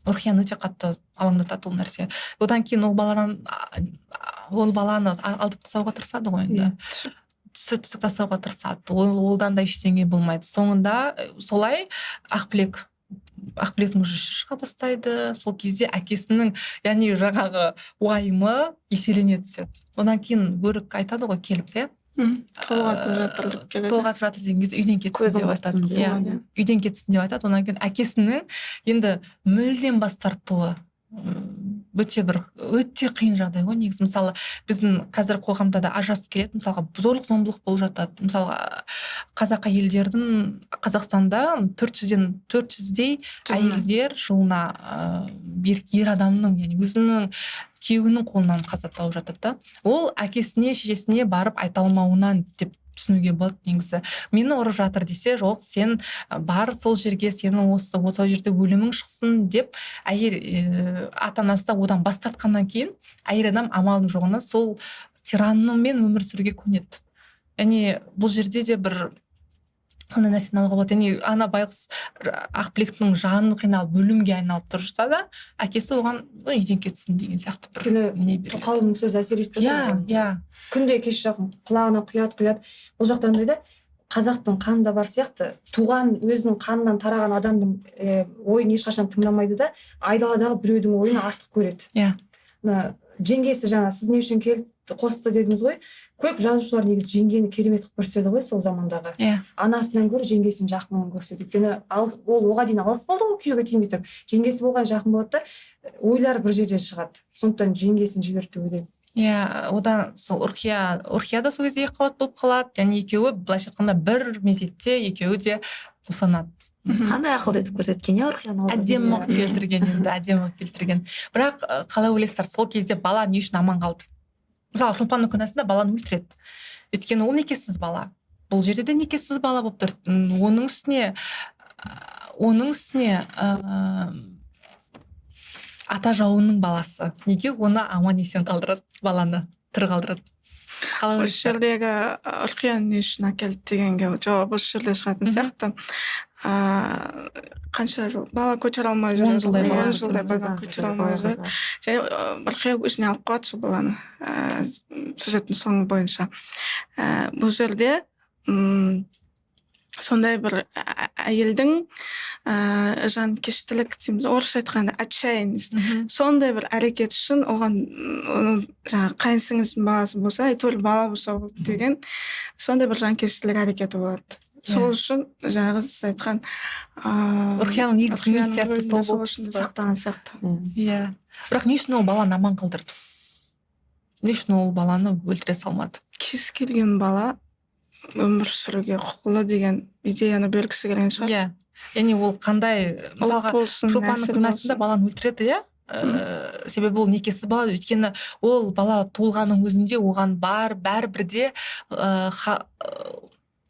Ұрқияны өте қатты алаңдатады ол нәрсе. Одан кейін ол баладан, ол баланы алдып тастауға тырысады ғой енді. Түсі түсік тастауға тырысады. Ол одан да ештеңе болмайды. Соңында солай Ақбілектің уже іші шыға бастайды. Сол кезде әкесінің, яғни жаңағы уайымы еселене түседі. Одан кейін Бөрік айтады ғой келіп, иә. Толғатып жатыр деп келеді. Толғатып жатыр деген кезде үйден кетсін Көзін деп айтады. құртсын деп. Иә, Иә. үйден кетсін деп айтады. Одан кейін әкесінің енді мүлдем бас тартуы өте бір өте қиын жағдай ғой негізі. Мысалы, біздің қазір қоғамда да ажырасып келеді, мысалға, зорлық зомбылық болып жатады. Мысалға, қазақ әйелдердің Қазақстанда 400-ден 400-дей әйелдер жылына ер адамның, яғни өзінің күйеуінің қолынан қаза тауып жатады да. Ол әкесіне, шешесіне барып айта алмауынан деп түсінуге болады негізі. Мені ұрып жатыр десе, жоқ, сен бар сол жерге, сенің осы сол жерде өлімің шықсын деп әйел ата анасы да одан бас тартқаннан кейін әйел адам амалының жоғынан сол тираннымен өмір сүруге көнеді. Яғни бұл жерде де бір андай нәрсені алуға болады. Яғни ана байғұс Ақбілектің жаны қиналып, өлімге айналып тұрса да, әкесі оған үйден кетсін деген сияқты бір Өйткені не береді. Тоқалының сөзі әсер етіп Иә, жатыр ғой. иә. Күнде кеш жақын құлағына құяды, құяды. Бұл жақта андай да, қазақтың қанында бар сияқты, туған өзінің қанынан тараған адамның ойын ешқашан тыңдамайды да, айдаладағы біреудің ойын артық көреді. Иә. Мына жеңгесі жаңа сіз не үшін келді қосты дедіңіз ғой. Көп жазушылар негізі жеңгені керемет қылып көрсетеді ғой сол замандағы. Иә. Анасынан гөрі жеңгесін жақын көрсетеді. Өйткені алыс, ол оға дейін алыс болды ғой күйеуге тимей тұрып. Жеңгесі болған жақын болады да, ойлары бір жерден шығады. Сондықтан жеңгесін жіберді деп ойлаймын. Иә, одан сол Ұрқия да сол кезде екіқабат болып қалады. Яғни екеуі былайша айтқанда бір мезетте екеуі де босанады. Қандай ақылды етіп көрсеткен, иә, Ұрқияны ол Әдемі кезде. қылып келтірген енді, әдемі қылып келтірген. Бірақ қалай ойлайсыздар, сол кезде бала не үшін аман қалды? Мысалы, Шолпанның күнәсында баланы өлтіреді. Өйткені ол некесіз бала. Бұл жерде де некесіз бала болып тұр. Оның үстіне ата жауының баласы. Неге оны аман есен қалдырады, баланы тірі қалдырады? Қалай Осы жердегі Ұрқияны не үшін әкелді дегенге жауап осы жерде шығатын сияқты. Қанша жыл бала көтере алмай 10 жүреді. жылдай бала 10 жылдай бала көтере алмай жүреді. Және Ұрқия өзіне алып қалады сол баланы, сюжеттің соңы бойынша. Бұл жерде сондай бір әйелдің жанкештілік дейміз, орысша айтқанда отчаянность, сондай бір әрекет үшін оған оның жаңағы қайын сіңлісінің баласы болса, әйтеуір бала болса болды деген сондай бір жанкештілік әрекеті болады. Сол үшін жаңағы сіз айтқан Ұрқияның негізгі Ұрқияның миссиясы рөлін сол сол болып үшін тұр ғой. сақтаған сияқты. Иә. Бірақ не үшін ол баланы аман қалдырды? Не үшін ол баланы өлтіре салмады? Кез келген бала өмір сүруге құқылы деген идеяны бергісі келген шығар. Иә. Яғни ол қандай, мысалға, Ұлт болсын, Шолпанның нәсіл күнәсында болсын. баланы өлтіреді, иә? Себебі ол некесіз бала, өйткені ол бала туылғанның өзінде оған бәрібір де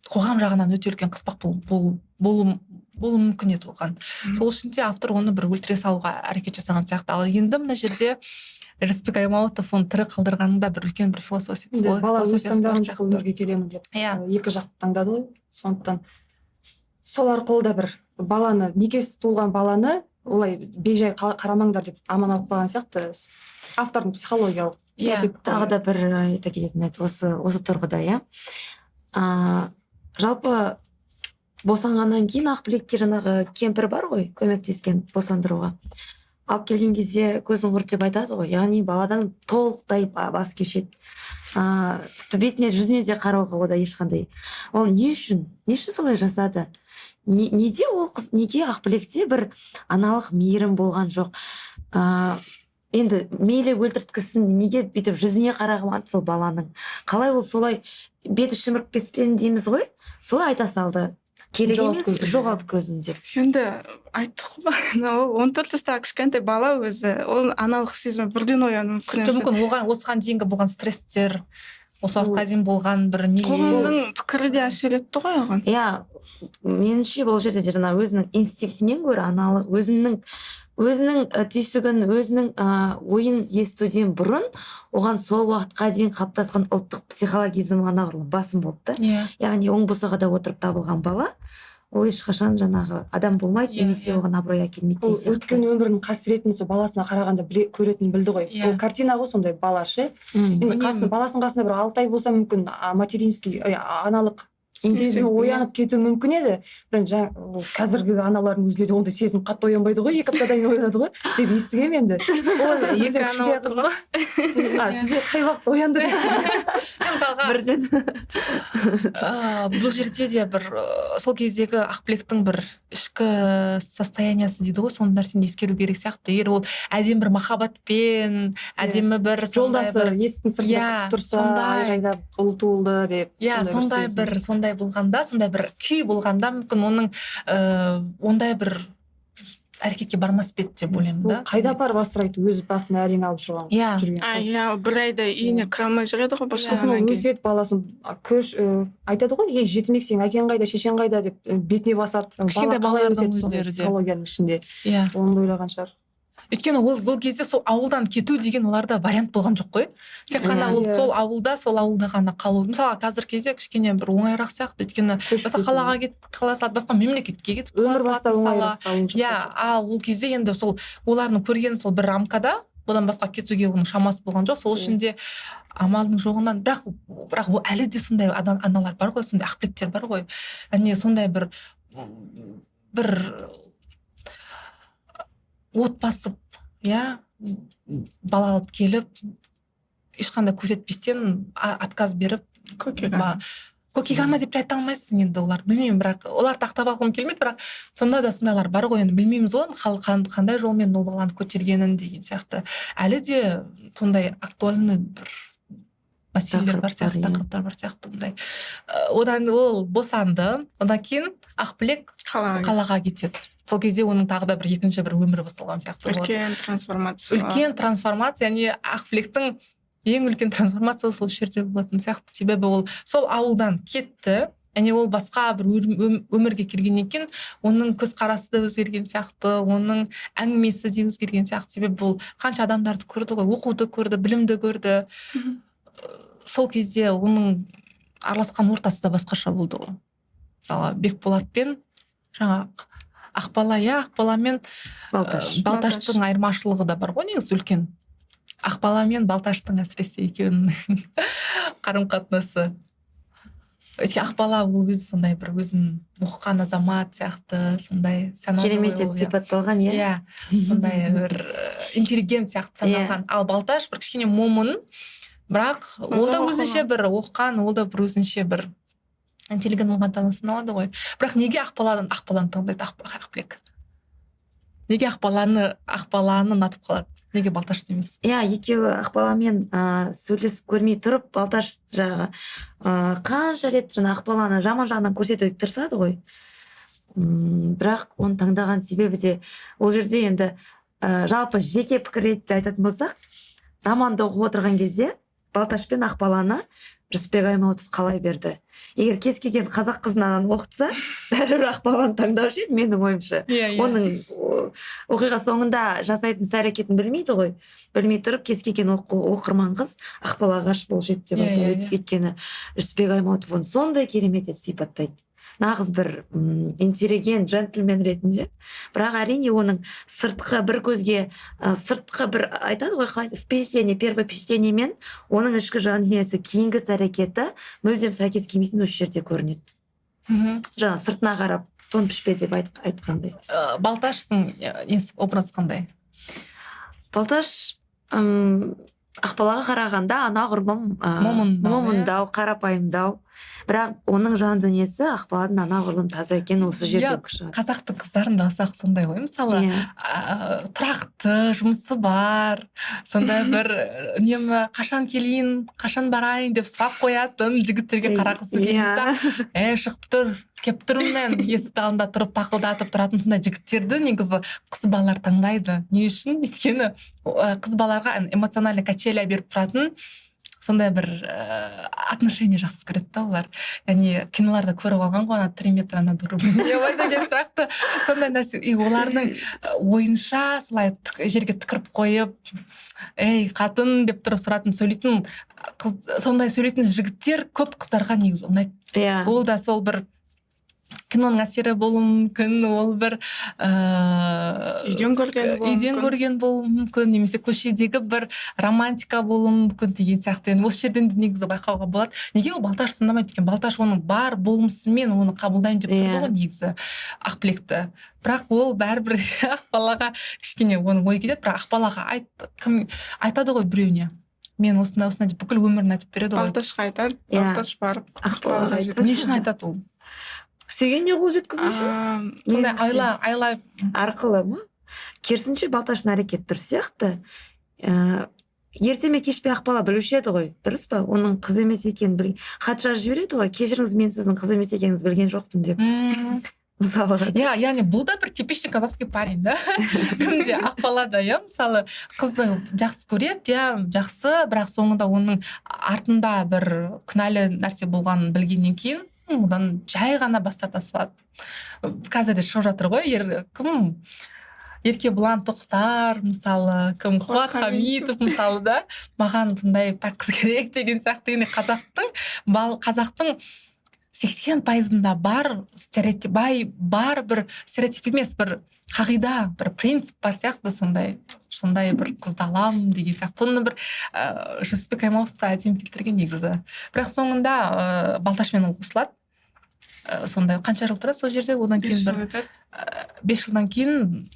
қоғам жағынан өте үлкен қыспақ болу мүмкін еді оған. Сол үшін де автор оны бір өлтіре салуға әрекет жасаған сияқты. Ал енді мына жерде Рысбек Аймауытов оны тірі қалдырғанында бір үлкен бір Енді бала өз философиясы бар таңдаған жоқ, сияқты. өмірге келемін деп. Иә. Екі жақ таңдады ғой. Сондықтан сол арқылы да бір баланы, некесіз туылған баланы олай бейжай қарамаңдар деп аман алып қалған сияқты. Автордың психологиялық Иә. Тағы да бір айта кететін еді осы тұрғыда, иә. Жалпы босанғаннан кейін Ақбілекке жаңағы кемпір бар ғой, көмектескен босандыруға. Алып келген кезде көзін құрт деп айтады ғой, яғни баладан толықтай бас кешеді. Тіпті бетіне, жүзіне де қарауға ода ешқандай. Ол не үшін? Не үшін солай жасады? Неде ол қыз, неге Ақбілекте бір аналық мейірім болған жоқ? Енді мейлі өлтірткізсін, неге бүйтіп жүзіне қарағымады сол баланың? Қалай ол солай беті шіміріп кеткен дейміз ғой, солай айта салды. Керек Жоғалт емес, көзін. жоғалт көзін деп. Енді айттық қой, ол 14 жастағы кішкентай бала өзі, ол аналық сезімі бірден оянуы мүмкін Жоқ, емес. мүмкін оған осыған дейінгі болған стресстер, осы уақытқа дейін болған бір не. Қоғамның пікірі де әсер етті ғой оған. Иә, меніңше бұл жерде де жаңа өзінің инстинктінен гөрі аналық, өзінің түйсігін, өзінің ойын естуден бұрын оған сол уақытқа дейін қалыптасқан ұлттық психологизм анағұрлым басым болды да. Иә. Яғни оң босағада отырып табылған бала, ол ешқашан жаңағы адам болмайды, Иә, немесе иә. оған абырой әкелмейді Ол деген сияқты. өткен өмірінің қасіретін сол баласына қарағанда көретінін білді ғой. Иә. Ол картина ғой сондай бала ше. Енді баласының қасында бір 6 ай болса мүмкін, материнский, аналық сезімі оянып кетуі мүмкін еді. Бірақ ол қазіргі аналардың өзінде де ондай сезім қатты оянбайды ғой, 2 аптадан кейін оянады ғой деп естігемін енді. Ол Екі екі ана кішкентай отыр қыз ғой. Сізде қай уақытта оянды? Мысалға, Бірден. Бұл жерде де бір сол кездегі Ақбілектің бір ішкі состояниясы дейді ғой, сол нәрсені ескеру керек сияқты. Егер ол әдемі бір махаббатпен, әдемі бір сондай Жолдасы бір есіктің сыртында Иә, күтіп тұрса, сондай. айғайлап ұл туылды деп. Иә, сондай бір сондай сезім. бір, сондай болғанда, сондай бір күй болғанда мүмкін оның ондай бір әрекетке бармас па еді деп ойлаймын Ол да. қайда апарып асырайды, өз басына әрең алып жүрген. Иә. жүрген қыз. Иә, бір айда үйіне кіре алмай жүреді ғой Сосын ол босанғаннан кейін. өседі баласын, көрш, айтады ғой, ей, жетімек, сенің әкең қайда, шешең қайда деп бетіне басады. Бала Кішкентай қалай балалардың өседі сондай өздері де. психологияның ішінде. Иә. Оны да ойлаған шығар. Өйткені ол бұл кезде сол ауылдан кету деген оларда вариант болған жоқ қой. Тек қана ол Иә. сол ауылда ғана қалу. Мысалға, қазіргі кезде кішкене бір оңайырақ сияқты. Өйткені Көшіп басқа кету. қалаға кетіп қала салады, басқа мемлекетке кетіп қала Өмір салады бастау мысалы. оңайырақ ауыл жақта. Иә, ал ол кезде енді сол олардың көрген сол бір рамкада бұдан басқа кетуге оның шамасы болған жоқ. Сол үшін де амалдың жоғынан, бірақ ол әлі де сондай аналар бар ғой, сондай ақбілектер бар ғой. Әне сондай бір от басып, иә, бала алып келіп, ешқандай көрсетпестен отказ беріп, Көкек ана. Көкек ана деп те айта алмайсың енді олар, білмеймін, бірақ оларды ақтап алғым келмейді, бірақ сонда да сондайлар бар ғой енді, білмейміз ғой қандай жолмен ол баланы көтергенін деген сияқты. Әлі де сондай актуальный бір мәселелер бар Тақырыптар, сияқты, иә. тақырыптар бар сияқты бұндай. Одан ол босанды, одан кейін Ақбілек Қалаға кетті. қалаға кетеді. Сол кезде оның тағы да бір екінші бір өмірі басталған сияқты болады. Үлкен трансформация. Үлкен трансформация, яғни Ақбілектің Ең үлкен трансформация сол жерде болатын сияқты. Себебі ол сол ауылдан кетті, және ол басқа бір өмірге келгеннен кейін оның көзқарасы да өзгерген сияқты, оның әңгімесі де өзгерген сияқты. Себебі ол қанша адамдарды көрді ғой, оқуды көрді, білімді көрді. Сол кезде оның араласқан ортасы да басқаша болды ғой. Мысалы, Бекболат пен жаңағы Ақбала, иә, Ақбала мен Балташ. Балташтың айырмашылығы да бар ғой негізі үлкен. Ақбала мен Балташтың әсіресе екеуінің қарым қатынасы. Өйткені Ақбала ол өзі сондай бір өзін оқыған азамат сияқты, сондай санады ғой Керемет ол, етіп иә. сипатталған, иә. Иә, сондай бір интеллигент сияқты саналған. Ал Балташ бір кішкене момын, бірақ ол да да өзінше бір оқыған, ол да бір өзінше бір интеллигент болған саналады ғой. Бірақ неге Ақбаланы таңдайды Ақбілек? Неге Ақбаланы ұнатып қалады? Неге Балташты емес? Иә, екеуі Ақбаламен сөйлесіп көрмей тұрып, Балташ жағы қанша рет жаңа Ақбаланы жаман жағынан көрсетуге тырысады ғой. Бірақ оны таңдаған себебі де ол жерде енді жалпы жеке пікір ретінде айтатын болсақ, романды оқып отырған кезде Балташ пен Ақбаланы Жүсіпбек Аймауытов қалай берді? Егер кез келген қазақ қызын ананы оқытса, бәрібір Ақбаланы таңдаушы еді, менің ойымша. Иә, иә. Оның оқиға соңында жасайтын іс әрекетін білмейді ғой. Білмей тұрып кез келген оқырман қыз Ақбалаға ғашық болушы еді деп айтады. Өйткені Жүсіпбек Аймауытов оны сондай керемет етіп сипаттайды. Нағыз бір интеллигент джентльмен ретінде. Бірақ әрине оның сыртқы бір көзге сыртқы бір айтады ғой, қалай, впечатление, первое впечатление мен оның ішкі жан дүниесі, кейінгі іс әрекеті мүлдем сәйкес келмейтін осы жерде көрінеді. Жаңа сыртына қарап тон пішпе деп айтқандай. Балташтың несі, образы қандай? Балташ Ақбалаға қарағанда анағұрлым Момындау, иә? момындау, қарапайымдау. Бірақ оның жан дүниесі Ақбаладан анағұрлым таза екен, осы жерде күші. Қазақтың қыздарын да алсақ сондай ғой, мысалы, тұрақты жұмысы бар, сондай бір үнемі қашан келейін, қашан барайын деп сұрап қоятын жігіттерге қарағысы келмейді да. Шығып тұр, келіп тұрмын мен, есік алдында тұрып тақылдатып тұратын сондай жігіттерді негізі қыз балалар таңдайды. Не үшін? Өйткені қыз балаларға эмоциональный качеля беріп тұратын сондай бір отношение жақсы көреді да олар. Яғни киноларда көріп алған ғой, ана 3 метра над уровнем неба деген сияқты сондай нәрсе. И олардың ойынша солай жерге түкіріп қойып, ей, қатын деп тұрып сұратын, сөйлейтін қыз, сондай сөйлейтін жігіттер көп қыздарға негізі ұнайды. Ол да сол бір киноның әсері болуы мүмкін, ол бір Үйден көрген болуы үйден мүмкін. көрген болуы мүмкін, немесе көшедегі бір романтика болуы мүмкін деген сияқты. Енді осы жерден де негізі байқауға болады, неге ол Балташ тыңдамайды екен. Балташ оның бар болмысымен оны қабылдаймын деп тұрды ғой негізі Ақбілекті, бірақ ол бәрібір Ақбалаға кішкене оның ойы кетеді. Бірақ Ақбалаға айт, кім айтады ғой біреуіне, мен осындай осындай деп бүкіл өмірін айтып береді ғой. Балташқа айтады, Балташ барып Ақбалаға Ақбалаға айтады. жетеді. Не үшін айтады ол? Сүйгеніне қол жеткізу үшін. Сондай Меніңше. айла Арқылы ма? Керісінше, Балташтың әрекеті дұрыс сияқты. Ерте ме, кеш пе Ақбала білуші еді ғой, дұрыс па? Оның қыз емес екенін хат жазып жібереді ғой, кешіріңіз, мен сіздің қыз емес екеніңізді білген жоқпын деп. Мысалға. Иә, яғни бұл да бір типичный казахский парень да, кімде Ақбала да, иә, мысалы, қызды жақсы көреді, иә, жақсы, бірақ соңында оның артында бір күнәлі нәрсе болғанын білгеннен кейін одан жай ғана бас тарта салады. Қазір де шығып жатыр ғой, кім, Еркебұлан Тоқтар, мысалы, кім, Қуат Қуат Хамитов. Хамитов, мысалы, да, маған сондай пәк қыз керек деген сияқты. Яғни қазақтың 80%-ында бар стереотип, бай бар бір стереотип емес, бір қағида, бір принцип бар сияқты, сондай бір қызды аламын деген сияқты. Соны бір Жүсіпбек Аймауытов та әдемі келтірген негізі. Бірақ соңында Балташмен ол қосылады. Сондай қанша жыл тұрады сол жерде, одан 5 кейін жыл бір өтеді. 5 жылдан кейін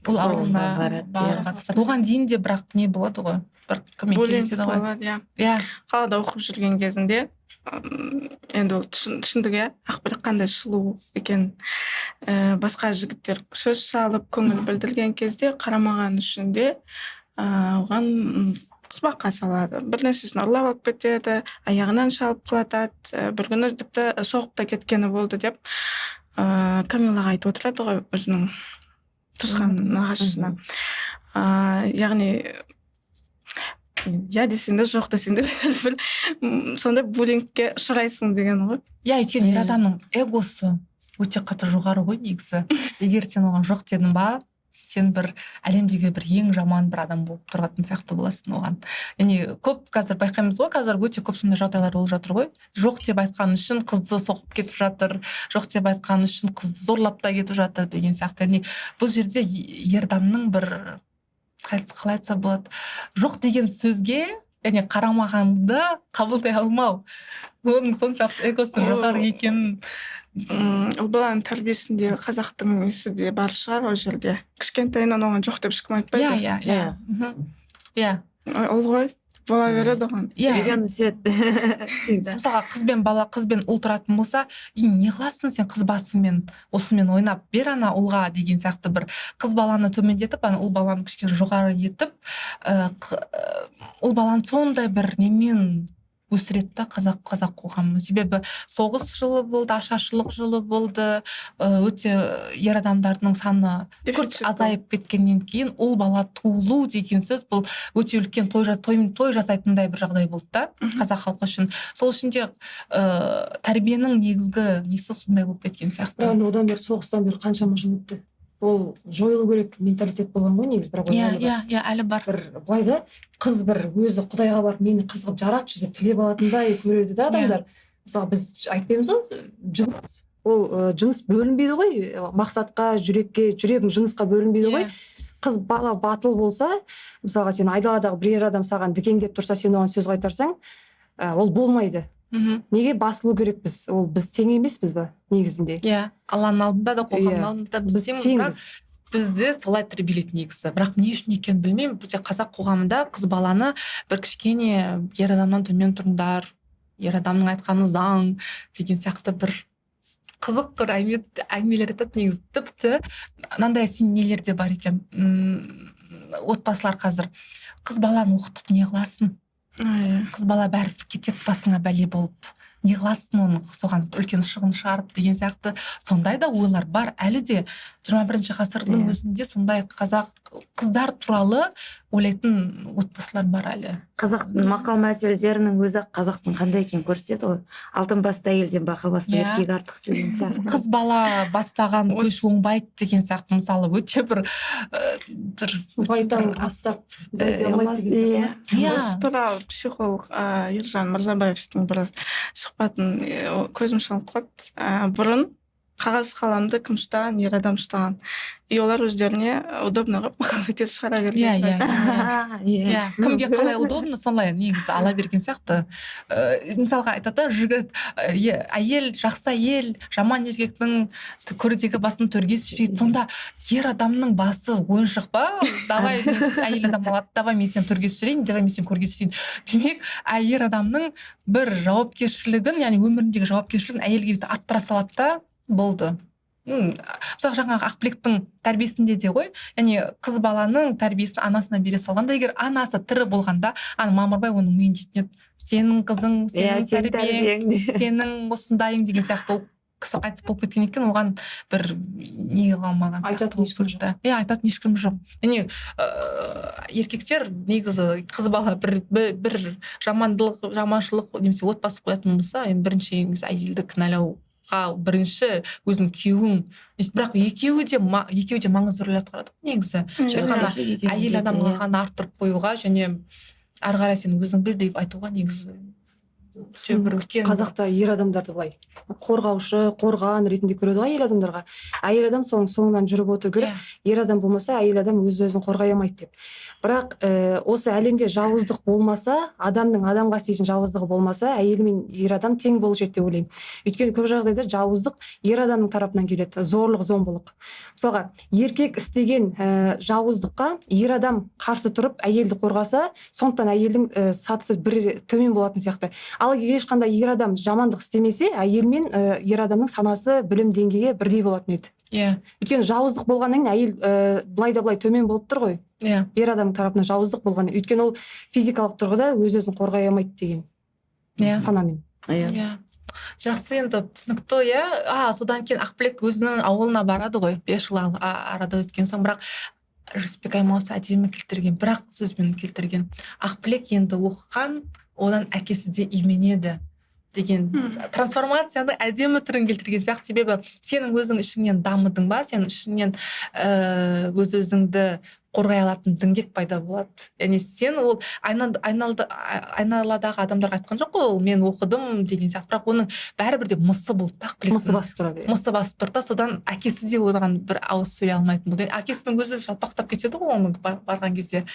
бұл Ауылына ауылына барады, иә. баруға тырысады. Оған дейін де бірақ не болады ғой, бір кіммен Буллинг кездеседі ғой. болады, иә. Қалада оқып жүрген кезінде енді ол түсіндік, иә, Ақбілек қандай сұлу екен. Басқа жігіттер сөз салып, көңіл білдірген кезде қарамаған үшін де оған қыспаққа салады, бір нәрсесін ұрлап алып кетеді, аяғынан шалып құлатады. Бір күні тіпті соғып та кеткені болды деп Камилаға айтып отырады ғой, өзінің туысқан нағашысына. Яғни Иә десең де, жоқ десең де, бәрібір сондай буллингке ұшырайсың деген ғой. Иә, өйткені ер Иә. адамның эгосы өте қатты жоғары ғой негізі. Егер сен оған жоқ дедің ба, сен бір әлемдегі бір ең жаман бір адам болып тұратын сияқты боласың оған. Яғни көп қазір байқаймыз ғой, қазір өте көп сондай жағдайлар болып жатыр ғой. Жоқ деп айтқан үшін қызды соғып кетіп жатыр, жоқ деп айтқан үшін қызды зорлап та кетіп жатыр деген сияқты. Яғни бұл жерде ер адамның бір қалай айтса болады, жоқ деген сөзге, яғни қарамағанды қабылдай алмау, оның соншалықты эгосы жоғары екенін. Ол баланың тәрбиесінде, қазақтың несі де бар шығар ол жерде. Кішкентайынан оған жоқ деп ешкім айтпайды. иә иә иә Иә. Ол ғой бола береді оған. Зеленый свет всегда. Мысалға, қыз бен бала, қыз бен ұл тұратын болса, и не қыласың сен қыз басымен, осымен ойнап, бер ана ұлға деген сияқты, бір қыз баланы төмендетіп, ана ұл баланы кішкене жоғары етіп, ұл баланы сондай бір немен өсіреді да қазақ қоғамы. Себебі соғыс жылы болды, ашаршылық жылы болды, өте ер адамдардың саны күрт Дефицит. азайып кеткеннен кейін ұл бала туылу деген сөз бұл өте үлкен той жасайтындай бір жағдай болды да қазақ халқы үшін. Сол үшін де тәрбиенің негізгі несі сондай болып кеткен сияқты. Бірақ енді одан бері, соғыстан бері қаншама жыл өтті, ол жойылу керек менталитет болған ғой негізі, бірақ ол әлі бар. Иә, иә, әлі бар. Бір былай да, қыз бір өзі құдайға барып, мені қыз қылып жаратшы деп тілеп алатындай көреді да адамдар. Мысалы, біз айтпаймыз ғой, жыныс ол, жыныс бөлінбейді ғой, мақсатқа, жүрекке, жүрегің жынысқа бөлінбейді ғой. Қыз бала батыл болса, мысалға, сен айдаладағы бір ер адам саған дікеңдеп тұрса, сен оған сөз қайтарсаң, ол болмайды. Неге басылу керекпіз? Ол біз тең емеспіз ба негізінде? Иә, Алланың алдында да, қоғамның алдында да біз Біз теңбіз, бірақ теңбіз. Бізді солай тәрбиелейді негізі. Бірақ не үшін екенін білмеймін, бізде қазақ қоғамында қыз баланы бір кішкене ер адамнан төмен тұрыңдар, ер адамның айтқаны заң деген сияқты бір қызық бір әңгімелер айтады негізі. Тіпті мынандай нелер де бар екен. Отбасылар қазір қыз баланы оқытып не қыласың? Иә. Қыз бала бәрі кетеді басыңа бәле болып, не қыласың оны, соған үлкен шығын шығарып деген сияқты сондай да ойлар бар әлі де. 21-ғасырдың өзінде сондай қазақ қыздар туралы ойлайтын отбасылар бар әлі. Қазақтың мақал мәтелдерінің өзі ақ қазақтың қандай екенін көрсетеді ғой: алтын басты әйелден бақа басты еркек артық деген сияқты. Қыз бала бастаған көш оңбайды деген сияқты, мысалы, өте бір бір өте Байтал бір бастап бөйте алмайды деген сияқты. Иә. Осы туралы психолог Ержан Мырзабаевтың бір сұхбатын көзім шалып қалды. Бұрын қағаз қаламды кім ұстаған? Ер адам ұстаған. И олар өздеріне удобно қылып мақал мәтел шығара берген. Иә, иә. Иә. Иә, кімге қалай удобно, солай негізі ала берген сияқты. Мысалға, айтады да жігіт, әйел, жақсы әйел жаман еркектің көрдегі басын төрге сүйрейді. Сонда ер адамның басы ойыншық па? Давай, әйел адам алады, давай мен сені төрге сүйрейін, давай мен сені көрге сүйрейін. Демек, ер адамның бір жауапкершілігін, яғни өміріндегі жауапкершілігін әйелге бүйтіп арттыра салады да, болды. Мысалы, жаңағы Ақбілектің тәрбиесінде де ғой, яғни қыз баланың тәрбиесін анасына бере салғанда, егер анасы тірі болғанда, ана Мамырбай оның миын жейтін еді: сенің қызың, сенің Иә, сенің тәрбиең, тәрбиең. сенің осындайың деген сияқты. Ол кісі қайтыс болып кеткен екен, оған бір не қыла алмаған сияқты Айтатын болып ешкім кетті. Иә, айтатын ешкім жоқ. Яғни еркектер негізі қыз бала бір жамандылық, жаманшылық немесе отбасы қоятын болса, енді бірінші негізі әйелді кінәлауға бірінші өзінің күйеуің. Бірақ екеуі де маңызды рөл атқарады ғой негізі. Тек қана әйел адамға ғана арттырып қоюға және ары қарай сен өзің біл деп айтуға негізі өте бір үлкен. Қазақта ер адамдарды былай қорғаушы, қорған ретінде көреді ғой әйел адамдарға. Әйел адам соның соңынан жүріп отыру керек, ер адам болмаса, әйел адам өз өзін қорғай алмайды деп. Бірақ осы әлемде жауыздық болмаса, адамның адамға істейтін жауыздығы болмаса, әйел мен ер адам тең болушы еді деп ойлаймын. Өйткені көп жағдайда жауыздық ер адамның тарапынан келеді, зорлық зомбылық. Мысалға, еркек істеген жауыздыққа ер адам қарсы тұрып, әйелді қорғаса, сондықтан әйелдің сатысы бір төмен болатын сияқты. Ал егер ешқандай ер адам жамандық істемесе, әйел мен ер адамның санасы, білім деңгейі бірдей болатын еді. Өйткені жауыздық болғаннан кейін әйел былай да былай төмен болып тұр ғой. Ер адамның тарапынан жауыздық болған, өйткені ол физикалық тұрғыда өз өзін қорғай алмайды деген санамен. Иә, жақсы, енді түсінікті, иә. Содан кейін Ақбілек өзінің ауылына барады ғой 5 жыл арада өткен соң, бірақ Жүсіпбек Аймауытов әдемі келтірген, бірақ сөзбен келтірген. Ақбілек енді оқыған, одан әкесі де именеді деген трансформацияны әдемі түрін келтірген сияқты. Себебі сенің өзің ішіңнен дамыдың ба, сен ішіңнен өз өзіңді қорғай алатын діңгек пайда болады. Яғни сен ол айналадағы адамдарға айтқан жоқ қой, ол мен оқыдым деген сияқты, бірақ оның бәрібір де мысы болды да Ақбілектің. Мысы басып тұрады, иә. Мысы басып тұрды да, содан әкесі де оған бір ауыз сөйлей алмайтын болды. Әкесінің өзі жалпақтап кетеді ғой оны барған кезде,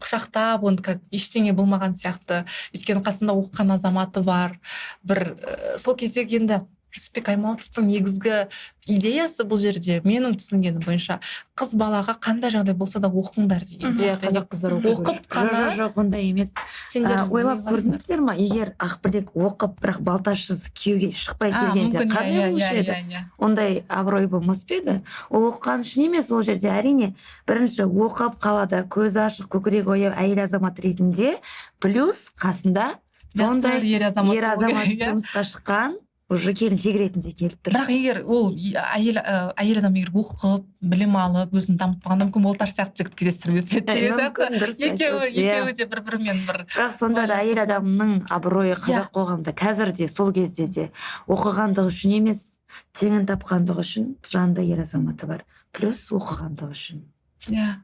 құшақтап оны, как ештеңе болмаған сияқты, өйткені қасында оқыған азаматы бар. Бір сол кездегі енді Жүсіпбек Аймауытовтың негізгі идеясы бұл жерде, менің түсінгенім бойынша, қыз балаға қандай жағдай болса да оқыңдар деген Иә, сияқты. қазақ қыздары оқу Оқып керек. қана Жоқ, жоқ, ондай емес. Сендер Ойлап көрдіңіздер ма, егер Ақбілек оқып, бірақ Балташсыз күйеуге шықпай келгенде, мүмкін, қандай иә, болушы иә, еді? иә, иә. Ондай абырой болмас па еді? Ол оқыған үшін емес ол жерде, әрине. Бірінші оқып қалада, көзі ашық, көкірегі ояу әйел азамат ретінде, плюс қасында Жақсы сондай бір ер азамат ер болу азамат керек, иә. тұрмысқа шыққан, уже келіншек ретінде келіп тұр. Бірақ егер ол әйел, әйел адам егер оқып, білім алып, өзін дамытпағанда, мүмкін Балташ сияқты жігіт кездестірмес пе еді деген сияқты. Мүмкін, дұрыс Екеуі айтасыз, иә. екеуі де бір бірімен бір Бірақ сонда да әйел адамның абыройы қазақ қоғамында қазір де, сол кезде де оқығандығы үшін емес, теңін тапқандығы үшін, жанында ер азаматы бар, плюс оқығандығы үшін. Иә,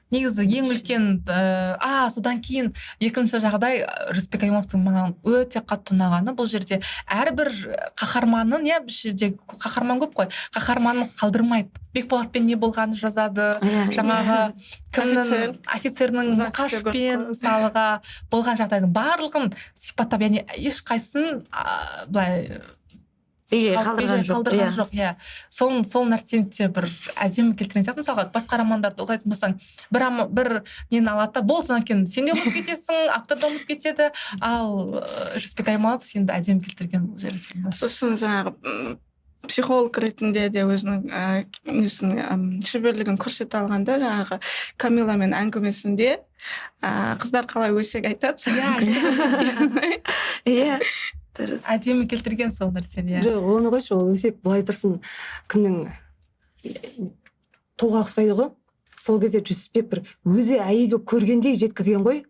негізі ең үлкен содан кейін екінші жағдай, Жүсіпбек Аймауытовтың маған өте қатты ұнағаны, бұл жерде әрбір қаһарманын, иә, бұл жерде қаһарман көп қой, қаһарманын қалдырмайды. Бекболатпен не болғанын жазады, жаңағы кімнің, Офицер. офицердің, Записьте көріп Мұқашпен қой. мысалға болған жағдайдың барлығын сипаттап, яғни ешқайсысын былай бейжай қалдырған бейжай жоқ, қалдырған иә. жоқ, иә. Сол нәрсені де бір әдемі келтірген сияқты. Мысалға, басқа романдарды оқитын болсаң, бір нені алады да, болды, содан кейін сен де ұмытып кетесің, автор да ұмытып кетеді. Ал Жүсіпбек Аймауытов енді әдемі келтірген бұл жерде. Сосын жаңағы психолог ретінде де өзінің несін, шеберлігін көрсете алғанда, жаңағы Камиламен әңгімесінде, қыздар қалай өсек айтады. Иә, дұрыс. Әдемі келтірген сол нәрсені, иә. Жоқ, оны қойшы, ол өсек былай тұрсын, кімнің толғақ ұстайды ғой сол кезде. Жүсіпбек бір өзі әйел болып көргендей жеткізген ғой,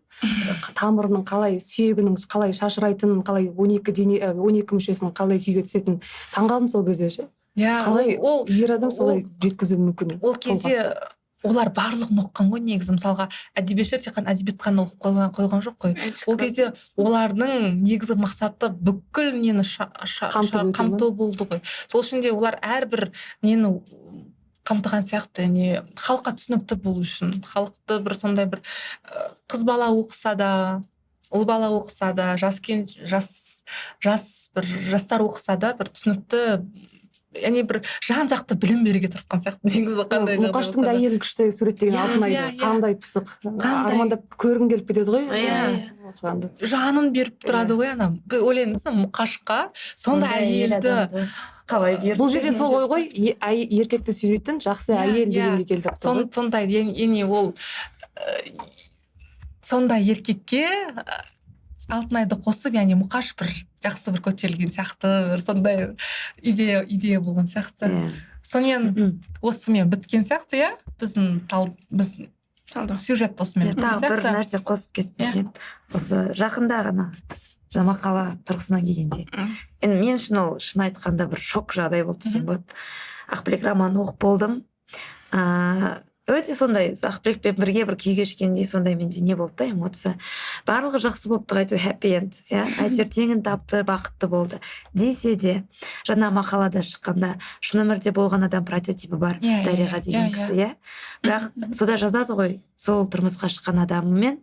тамырының қалай, сүйегінің қалай шашырайтынын, қалай 12 дене, 12 мүшесінің қалай күйге түсетінін. Таңғалдым сол кезде ше. Қалай Ол ер адам солай жеткізуі мүмкін? Ол кезде олар барлығын оқыған ғой негізі. Мысалға, әдебиетшілер тек қана әдебиет қана оқып қойған жоқ қой. Ол кезде олардың негізгі мақсаты бүкіл нені Қамтып өту ма? қамту болды ғой. Сол үшін де олар әрбір нені қамтыған сияқты, яғни халыққа түсінікті болу үшін, халықты бір сондай бір қыз бала оқыса да, ұл бала оқыса да, жас жас жас бір жастар оқыса да, бір түсінікті, яғни бір жан жақты білім беруге тырысқан сияқты негізі, қандай жағдай Мұқаштың болса да да. әйелін күшті суреттеген, Алтынайды. иә, иә. Қандай пысық. Қандай- Армандап көргің келіп кетеді ғой оқығанды. Жанын беріп тұрады ғой ана. Біз ойлаймыз да, Мұқашқа сондай әйел әйелді адамды қалай берді Бұл жерде сол ой ғой, еркекті сүйрейтін жақсы әйел иә. дегенге келтіріп тұр ғой. Сондай, яғни ол сондай еркекке Алтынайды қосып, яғни Мұқаш бір жақсы бір көтерілген сияқты, бір сондай идея болған сияқты. Сонымен осымен біткен сияқты, иә, біздің тал біздің Талдау. сюжет осымен біткен Тағы бір сияқты. нәрсе қосып кеткен. Осы жақында ғана жаңа мақала тұрғысынан келгенде, енді мен үшін ол, шын айтқанда, бір шок жағдай болды десем болады. «Ақбілек» романын оқып болдым. Өте сондай Ақбілекпен бірге бір күй кешкендей, сондай менде не болды да, эмоция. Барлығы жақсы болыпты, әйтеуір happy end, иә, әйтеуір теңін тапты, бақытты болды десе де, жаңа мақалада шыққанда, шын өмірде болған адам прототипі бар, Дариға деген кісі, иә. Бірақ сода жазады ғой, сол тұрмысқа шыққан адамымен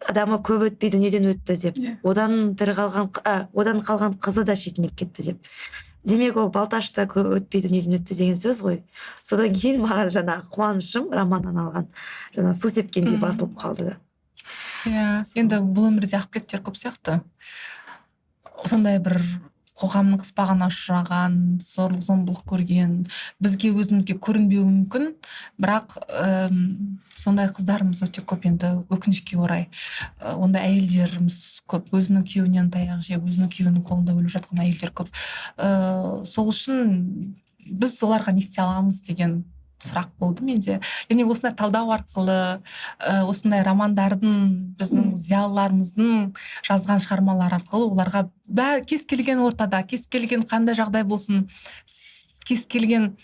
адамы көп өтпей дүниеден өтті деп. Одан тірі қалған, одан қалған қызы да шетінеп кетті деп. Демек, ол Балташ та көп өтпей дүниеден өтті деген сөз ғой. Содан кейін маған жаңағы қуанышым романнан алған жаңа су сепкендей басылып қалды да. Иә, енді бұл өмірде Ақбілектер көп сияқты, сондай бір қоғамның қыспағына ұшыраған, зорлық зомбылық көрген, бізге өзімізге көрінбеуі мүмкін, бірақ сондай қыздарымыз өте көп енді, өкінішке орай. Ондай әйелдеріміз көп, өзінің күйеуінен таяқ жеп, өзінің күйеуінің қолында өліп жатқан әйелдер көп. Сол үшін біз оларға не істей аламыз деген сұрақ болды менде. Яғни осындай талдау арқылы, осындай романдардың, біздің зиялыларымыздың жазған шығармалары арқылы оларға кез келген ортада, кез келген қандай жағдай болсын, кез келген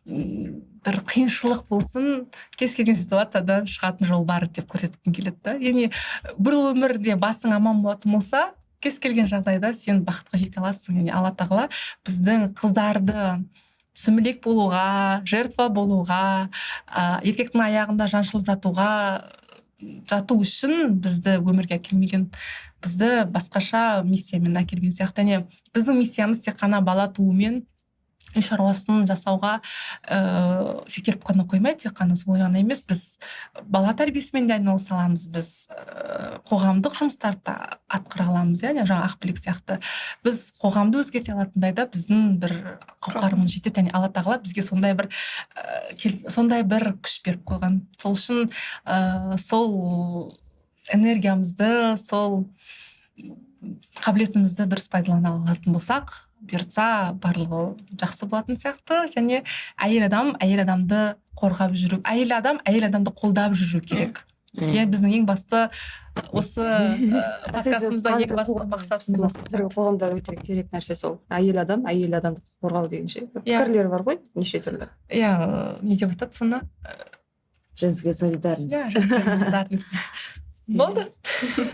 бір қиыншылық болсын, кез келген ситуациядан шығатын жол бар деп көрсеткім келеді да. Яғни бір өмірде басың аман болатын болса, кез келген жағдайда сен бақытқа жете аласың. Яғни Алла тағала біздің қыздарды сүмелек болуға, жертва болуға, еркектің аяғында жаншылып жату үшін бізді өмірге әкелмеген, бізді басқаша миссиямен әкелген сияқты. Яғни біздің миссиямыз тек қана бала туумен, үй шаруасын жасауға шектеліп қана қоймай, тек қана солай ғана емес, біз бала тәрбиесімен де айналыса аламыз, біз қоғамдық жұмыстарды да атқара аламыз, иә, жаңа Ақбілек сияқты. Біз қоғамды өзгерте алатындай да біздің бір қауқарымыз жетеді. Яғни Алла тағала бізге сондай бір күш беріп қойған. Сол үшін сол энергиямызды, сол қабілетімізді дұрыс пайдалана алатын болсақ, бұйыртса, барлығы жақсы болатын сияқты. Және әйел адам әйел адамды қорғап жүру, әйел адам әйел адамды қолдап жүру керек. Иә, біздің ең басты осы подкастымызда ең басты мақсатымыз осы. Қазіргі қоғамда өте керек нәрсе сол әйел адам әйел адамды қорғау деген ше. Пікірлер бар ғой неше түрлі. Иә, не деп айтады соны? Женская солидарность. Иә, женская солидарность болды.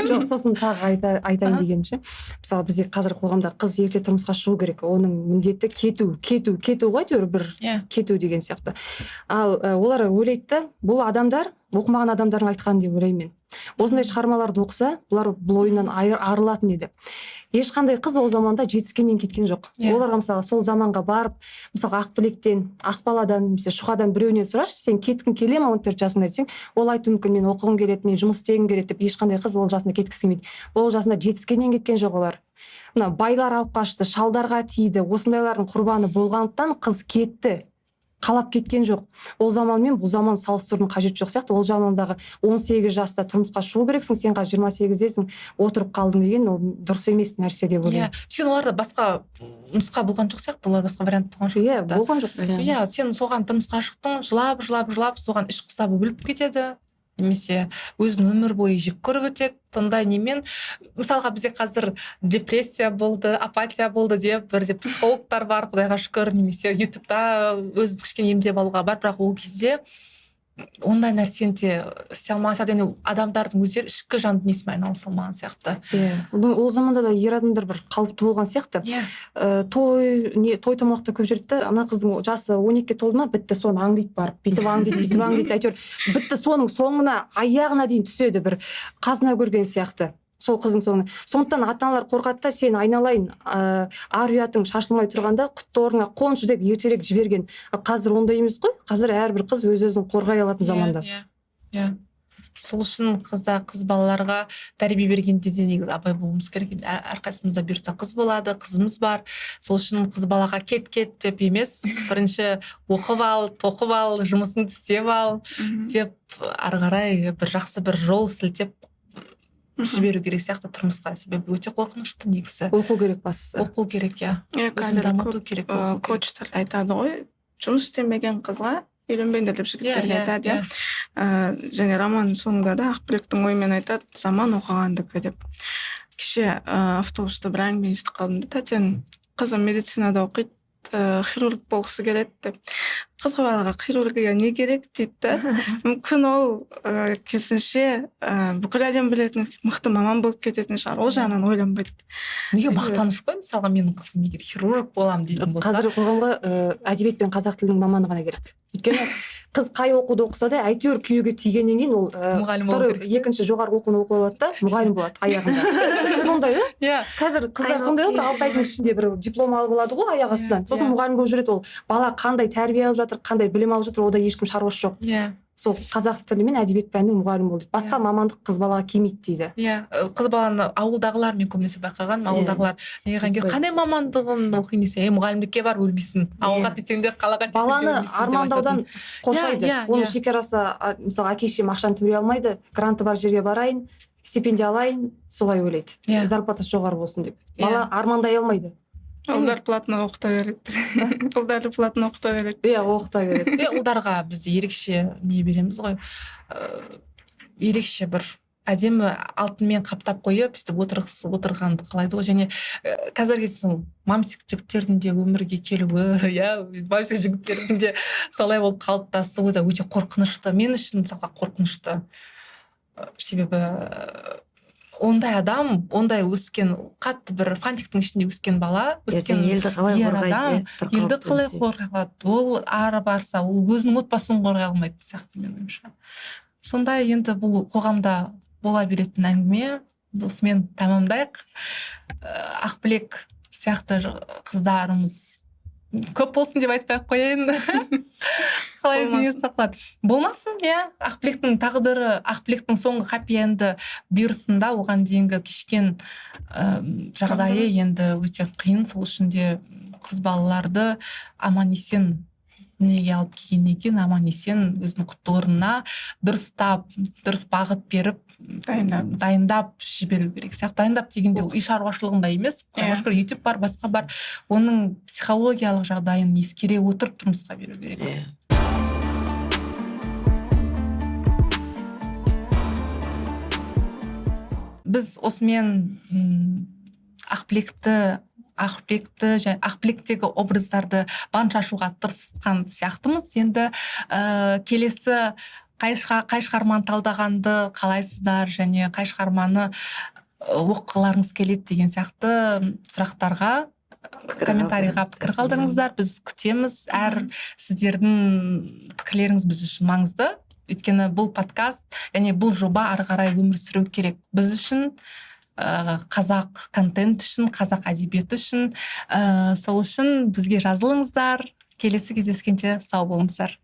Жоқ, сосын тағы айтайын дегенім ше, мысалы, бізде қазір қоғамда қыз ерте тұрмысқа шығу керек, оның міндеті кету, кету, кету ғой, әйтеуір бір кету деген сияқты. Ал олар ойлайды да, бұл адамдар оқымаған адамдардың айтқаны деп ойлаймын мен. Осындай шығармаларды оқыса, бұлар бұл ойынан арылатын еді. Ешқандай қыз ол заманда жетіскеннен кеткен жоқ. Оларға, мысалы, сол заманға барып, мысалға, Ақбілектен, Ақбаладан немесе Шұғадан біреуінен сұрашы, сен кеткің келе ма 14 жасыңда десең, ол айтуы мүмкін, мен оқығым келеді, мен жұмыс істегім келеді деп. Ешқандай қыз ол жасында кеткісі келмейді. Ол жасында жетіскеннен кеткен жоқ олар. Мына байлар алып қашты, шалдарға тиді, осындайлардың құрбаны болғандықтан қыз кетті, қалап кеткен жоқ. Ол заман мен бұл заман салыстырудың қажеті жоқ сияқты. Ол замандағы 18 жаста тұрмысқа шығу керексің, сен қазір 28-десің, отырып қалдың деген ол дұрыс емес нәрсе деп ойлаймын. Иә, өйткені оларда басқа нұсқа болған жоқ сияқты, олар басқа вариант болған жоқ Иә, сияқты. болған жоқ. Иә, сен соған тұрмысқа шықтың, жылап, жылап, жылап, соған іш құсап өліп кетеді немесе өзін өмір бойы жек көріп өтеді. Сондай немен, мысалға, бізде қазір депрессия болды, апатия болды деп бірде психологтар бар, құдайға шүкір, немесе ютубта өзін кішкене емдеп алуға бар. Бірақ ол кезде ондай нәрсені де істей алмаған сияқты, яғни адамдардың өздері ішкі жан дүниесімен айналыса алмаған сияқты. Иә, ол заманда да ер адамдар бір қалыпты болған сияқты. Той не, той томалақта көп жүреді да, ана қыздың жасы 12-ге толды ма, бітті, соны аңдиды барып, бүйтіп аңдиды, бүйтіп аңдиды, әйтеуір бітті, соның соңына, аяғына дейін түседі, бір қазына көрген сияқты сол қыздың соңына. Сондықтан ата аналар қорқады да, сен, айналайын, ар ұятың шашылмай тұрғанда құтты орныңа қоншы деп ертерек жіберген. Ал қазір ондай емес қой, қазір әрбір қыз өз өзін қорғай алатын заманда. Иә, иә, сол үшін қыз балаларға тәрбие бергенде де негізі абай болуымыз керек. Енді әрқайсымызда бұйыртса қыз болады, қызымыз бар. Сол үшін қыз балаға кет, кет деп емес, бірінші оқып ал, тоқып ал, жұмысын істеп ал деп, ары қарай бір жақсы бір жол сілтеп жіберу керек сияқты тұрмысқа, себебі өте қорқынышты негізі. Оқу керек бастысы. Оқу керек, иә. Иә, Өзін қазір дамыту көп керек, оқу керек. Коучтар да айтады ғой, жұмыс істемеген қызға үйленбеңдер деп жігіттерге айтады, иә. Және романның соңында да Ақбілектің ойымен айтады, заман оқығандікі деп. Кеше автобуста бір әңгіме естіп қалдым да, тәтенің қызы медицинада оқиды, хирург болғысы келеді деп. Қызға, балаға хирургия не керек дейді да. Мүмкін ол керісінше бүкіл әлем білетін мықты маман болып кететін шығар, ол жағынан ойланбайды. Неге мақтаныш қой, мысалға, менің қызым егер хирург боламын дейтін болса. Қазіргі қоғамға әдебиет пен қазақ тілінің маманы ғана керек, өйткені қыз қай оқуды оқыса да, әйтеуір күйеуге тигеннен кейін ол Мұғалім болу второй, керек. екінші жоғарғы оқуын оқып алады да, мұғалім болады аяғында. Сондай ғой. Иә. Қазір қыздар сондай ғой, бір 6 айдың ішінде бір диплом алып алады ғой аяқ астынан, сосын мұғалім болып жүреді. Ол бала қандай тәрбие алып жатыр, қандай білім алып жатыр, ода ешкім шаруасы жоқ. Сол қазақ тілі мен әдебиет пәнінің мұғалімі болды, басқа мамандық қыз балаға келмейді дейді. Иә, қыз баланы ауылдағылар, мен көбінесе байқағаным, ауылдағылар неге 100%. қандай мамандығын оқиын десе, ей, мұғалімдікке бар, өлмейсің, ауылға тисең де, қалаға тисең де Баланы өлмейсің деп армандаудан айтатын. қоршайды. Иә, иә, Оның иә. шекарасы, мысалы, әке шешем ақшаны төлей алмайды, гранты бар жерге барайын, стипендия алайын, солай ойлайды. Зарплатасы жоғары болсын деп. Бала армандай алмайды. Ұлдар платно оқыта береді. Ұлдарды платно оқыта береді. Иә, оқыта береді. Иә, ұлдарға бізде ерекше не береміз ғой, ерекше бір әдемі алтынмен қаптап қойып, сөйтіп отырғанды қалайды ғой. Және қазіргі кезде мамсик жігіттердің де өмірге келуі, иә, мамсик жігіттердің де солай болып қалыптасуы да өте қорқынышты. Мен үшін, мысалға, қорқынышты. Себебі ондай адам, ондай өскен, қатты бір фантиктің ішінде өскен бала, өскен елді қалай ер қорғайды, адам, иә, бір елді қауіпті қалай нәрсе. қорғай алады? Ол ары барса, ол өзінің отбасын қорғай алмайтын сияқты, менің ойымша. Сондай енді бұл қоғамда бола беретін әңгіме. Осымен тәмамдайық. Ақбілек сияқты қыздарымыз көп болсын деп айтпай ақ қояйын. Қалай Болмасын. не сақлады? Болмасын, иә. Ақбілектің тағдыры, Ақбілектің соңғы happy end-і бұйырсын да, оған дейінгі кешкен жағдайы енді өте қиын. Сол үшін де қыз балаларды аман есен дүниеге алып келгеннен кейін аман есен өзінің құтты орнына дұрыстап, дұрыс бағыт беріп, Дайындап. дайындап жіберу керек сияқты. Дайындап дегенде ол үй шаруашылығында емес, Құдайға шүкір, YouTube бар, басқа бар. Оның психологиялық жағдайын ескере отырып тұрмысқа беру керек. Біз осымен Ақбілекті және Ақбілектегі образдарды барынша ашуға тырысқан сияқтымыз. Енді келесі қай шығарманы талдағанды қалайсыздар және қай шығарманы оқығыларыңыз келеді деген сияқты сұрақтарға Пікір комментарийға қалдырыңыздар. пікір қалдырыңыздар. Біз күтеміз. Әр сіздердің пікірлеріңіз біз үшін маңызды. Өйткені бұл подкаст, яғни бұл жоба ары қарай өмір сүру керек. Біз үшін, қазақ контент үшін, қазақ әдебиеті үшін, сол үшін бізге жазылыңыздар. Келесі кездескенше сау болыңыздар.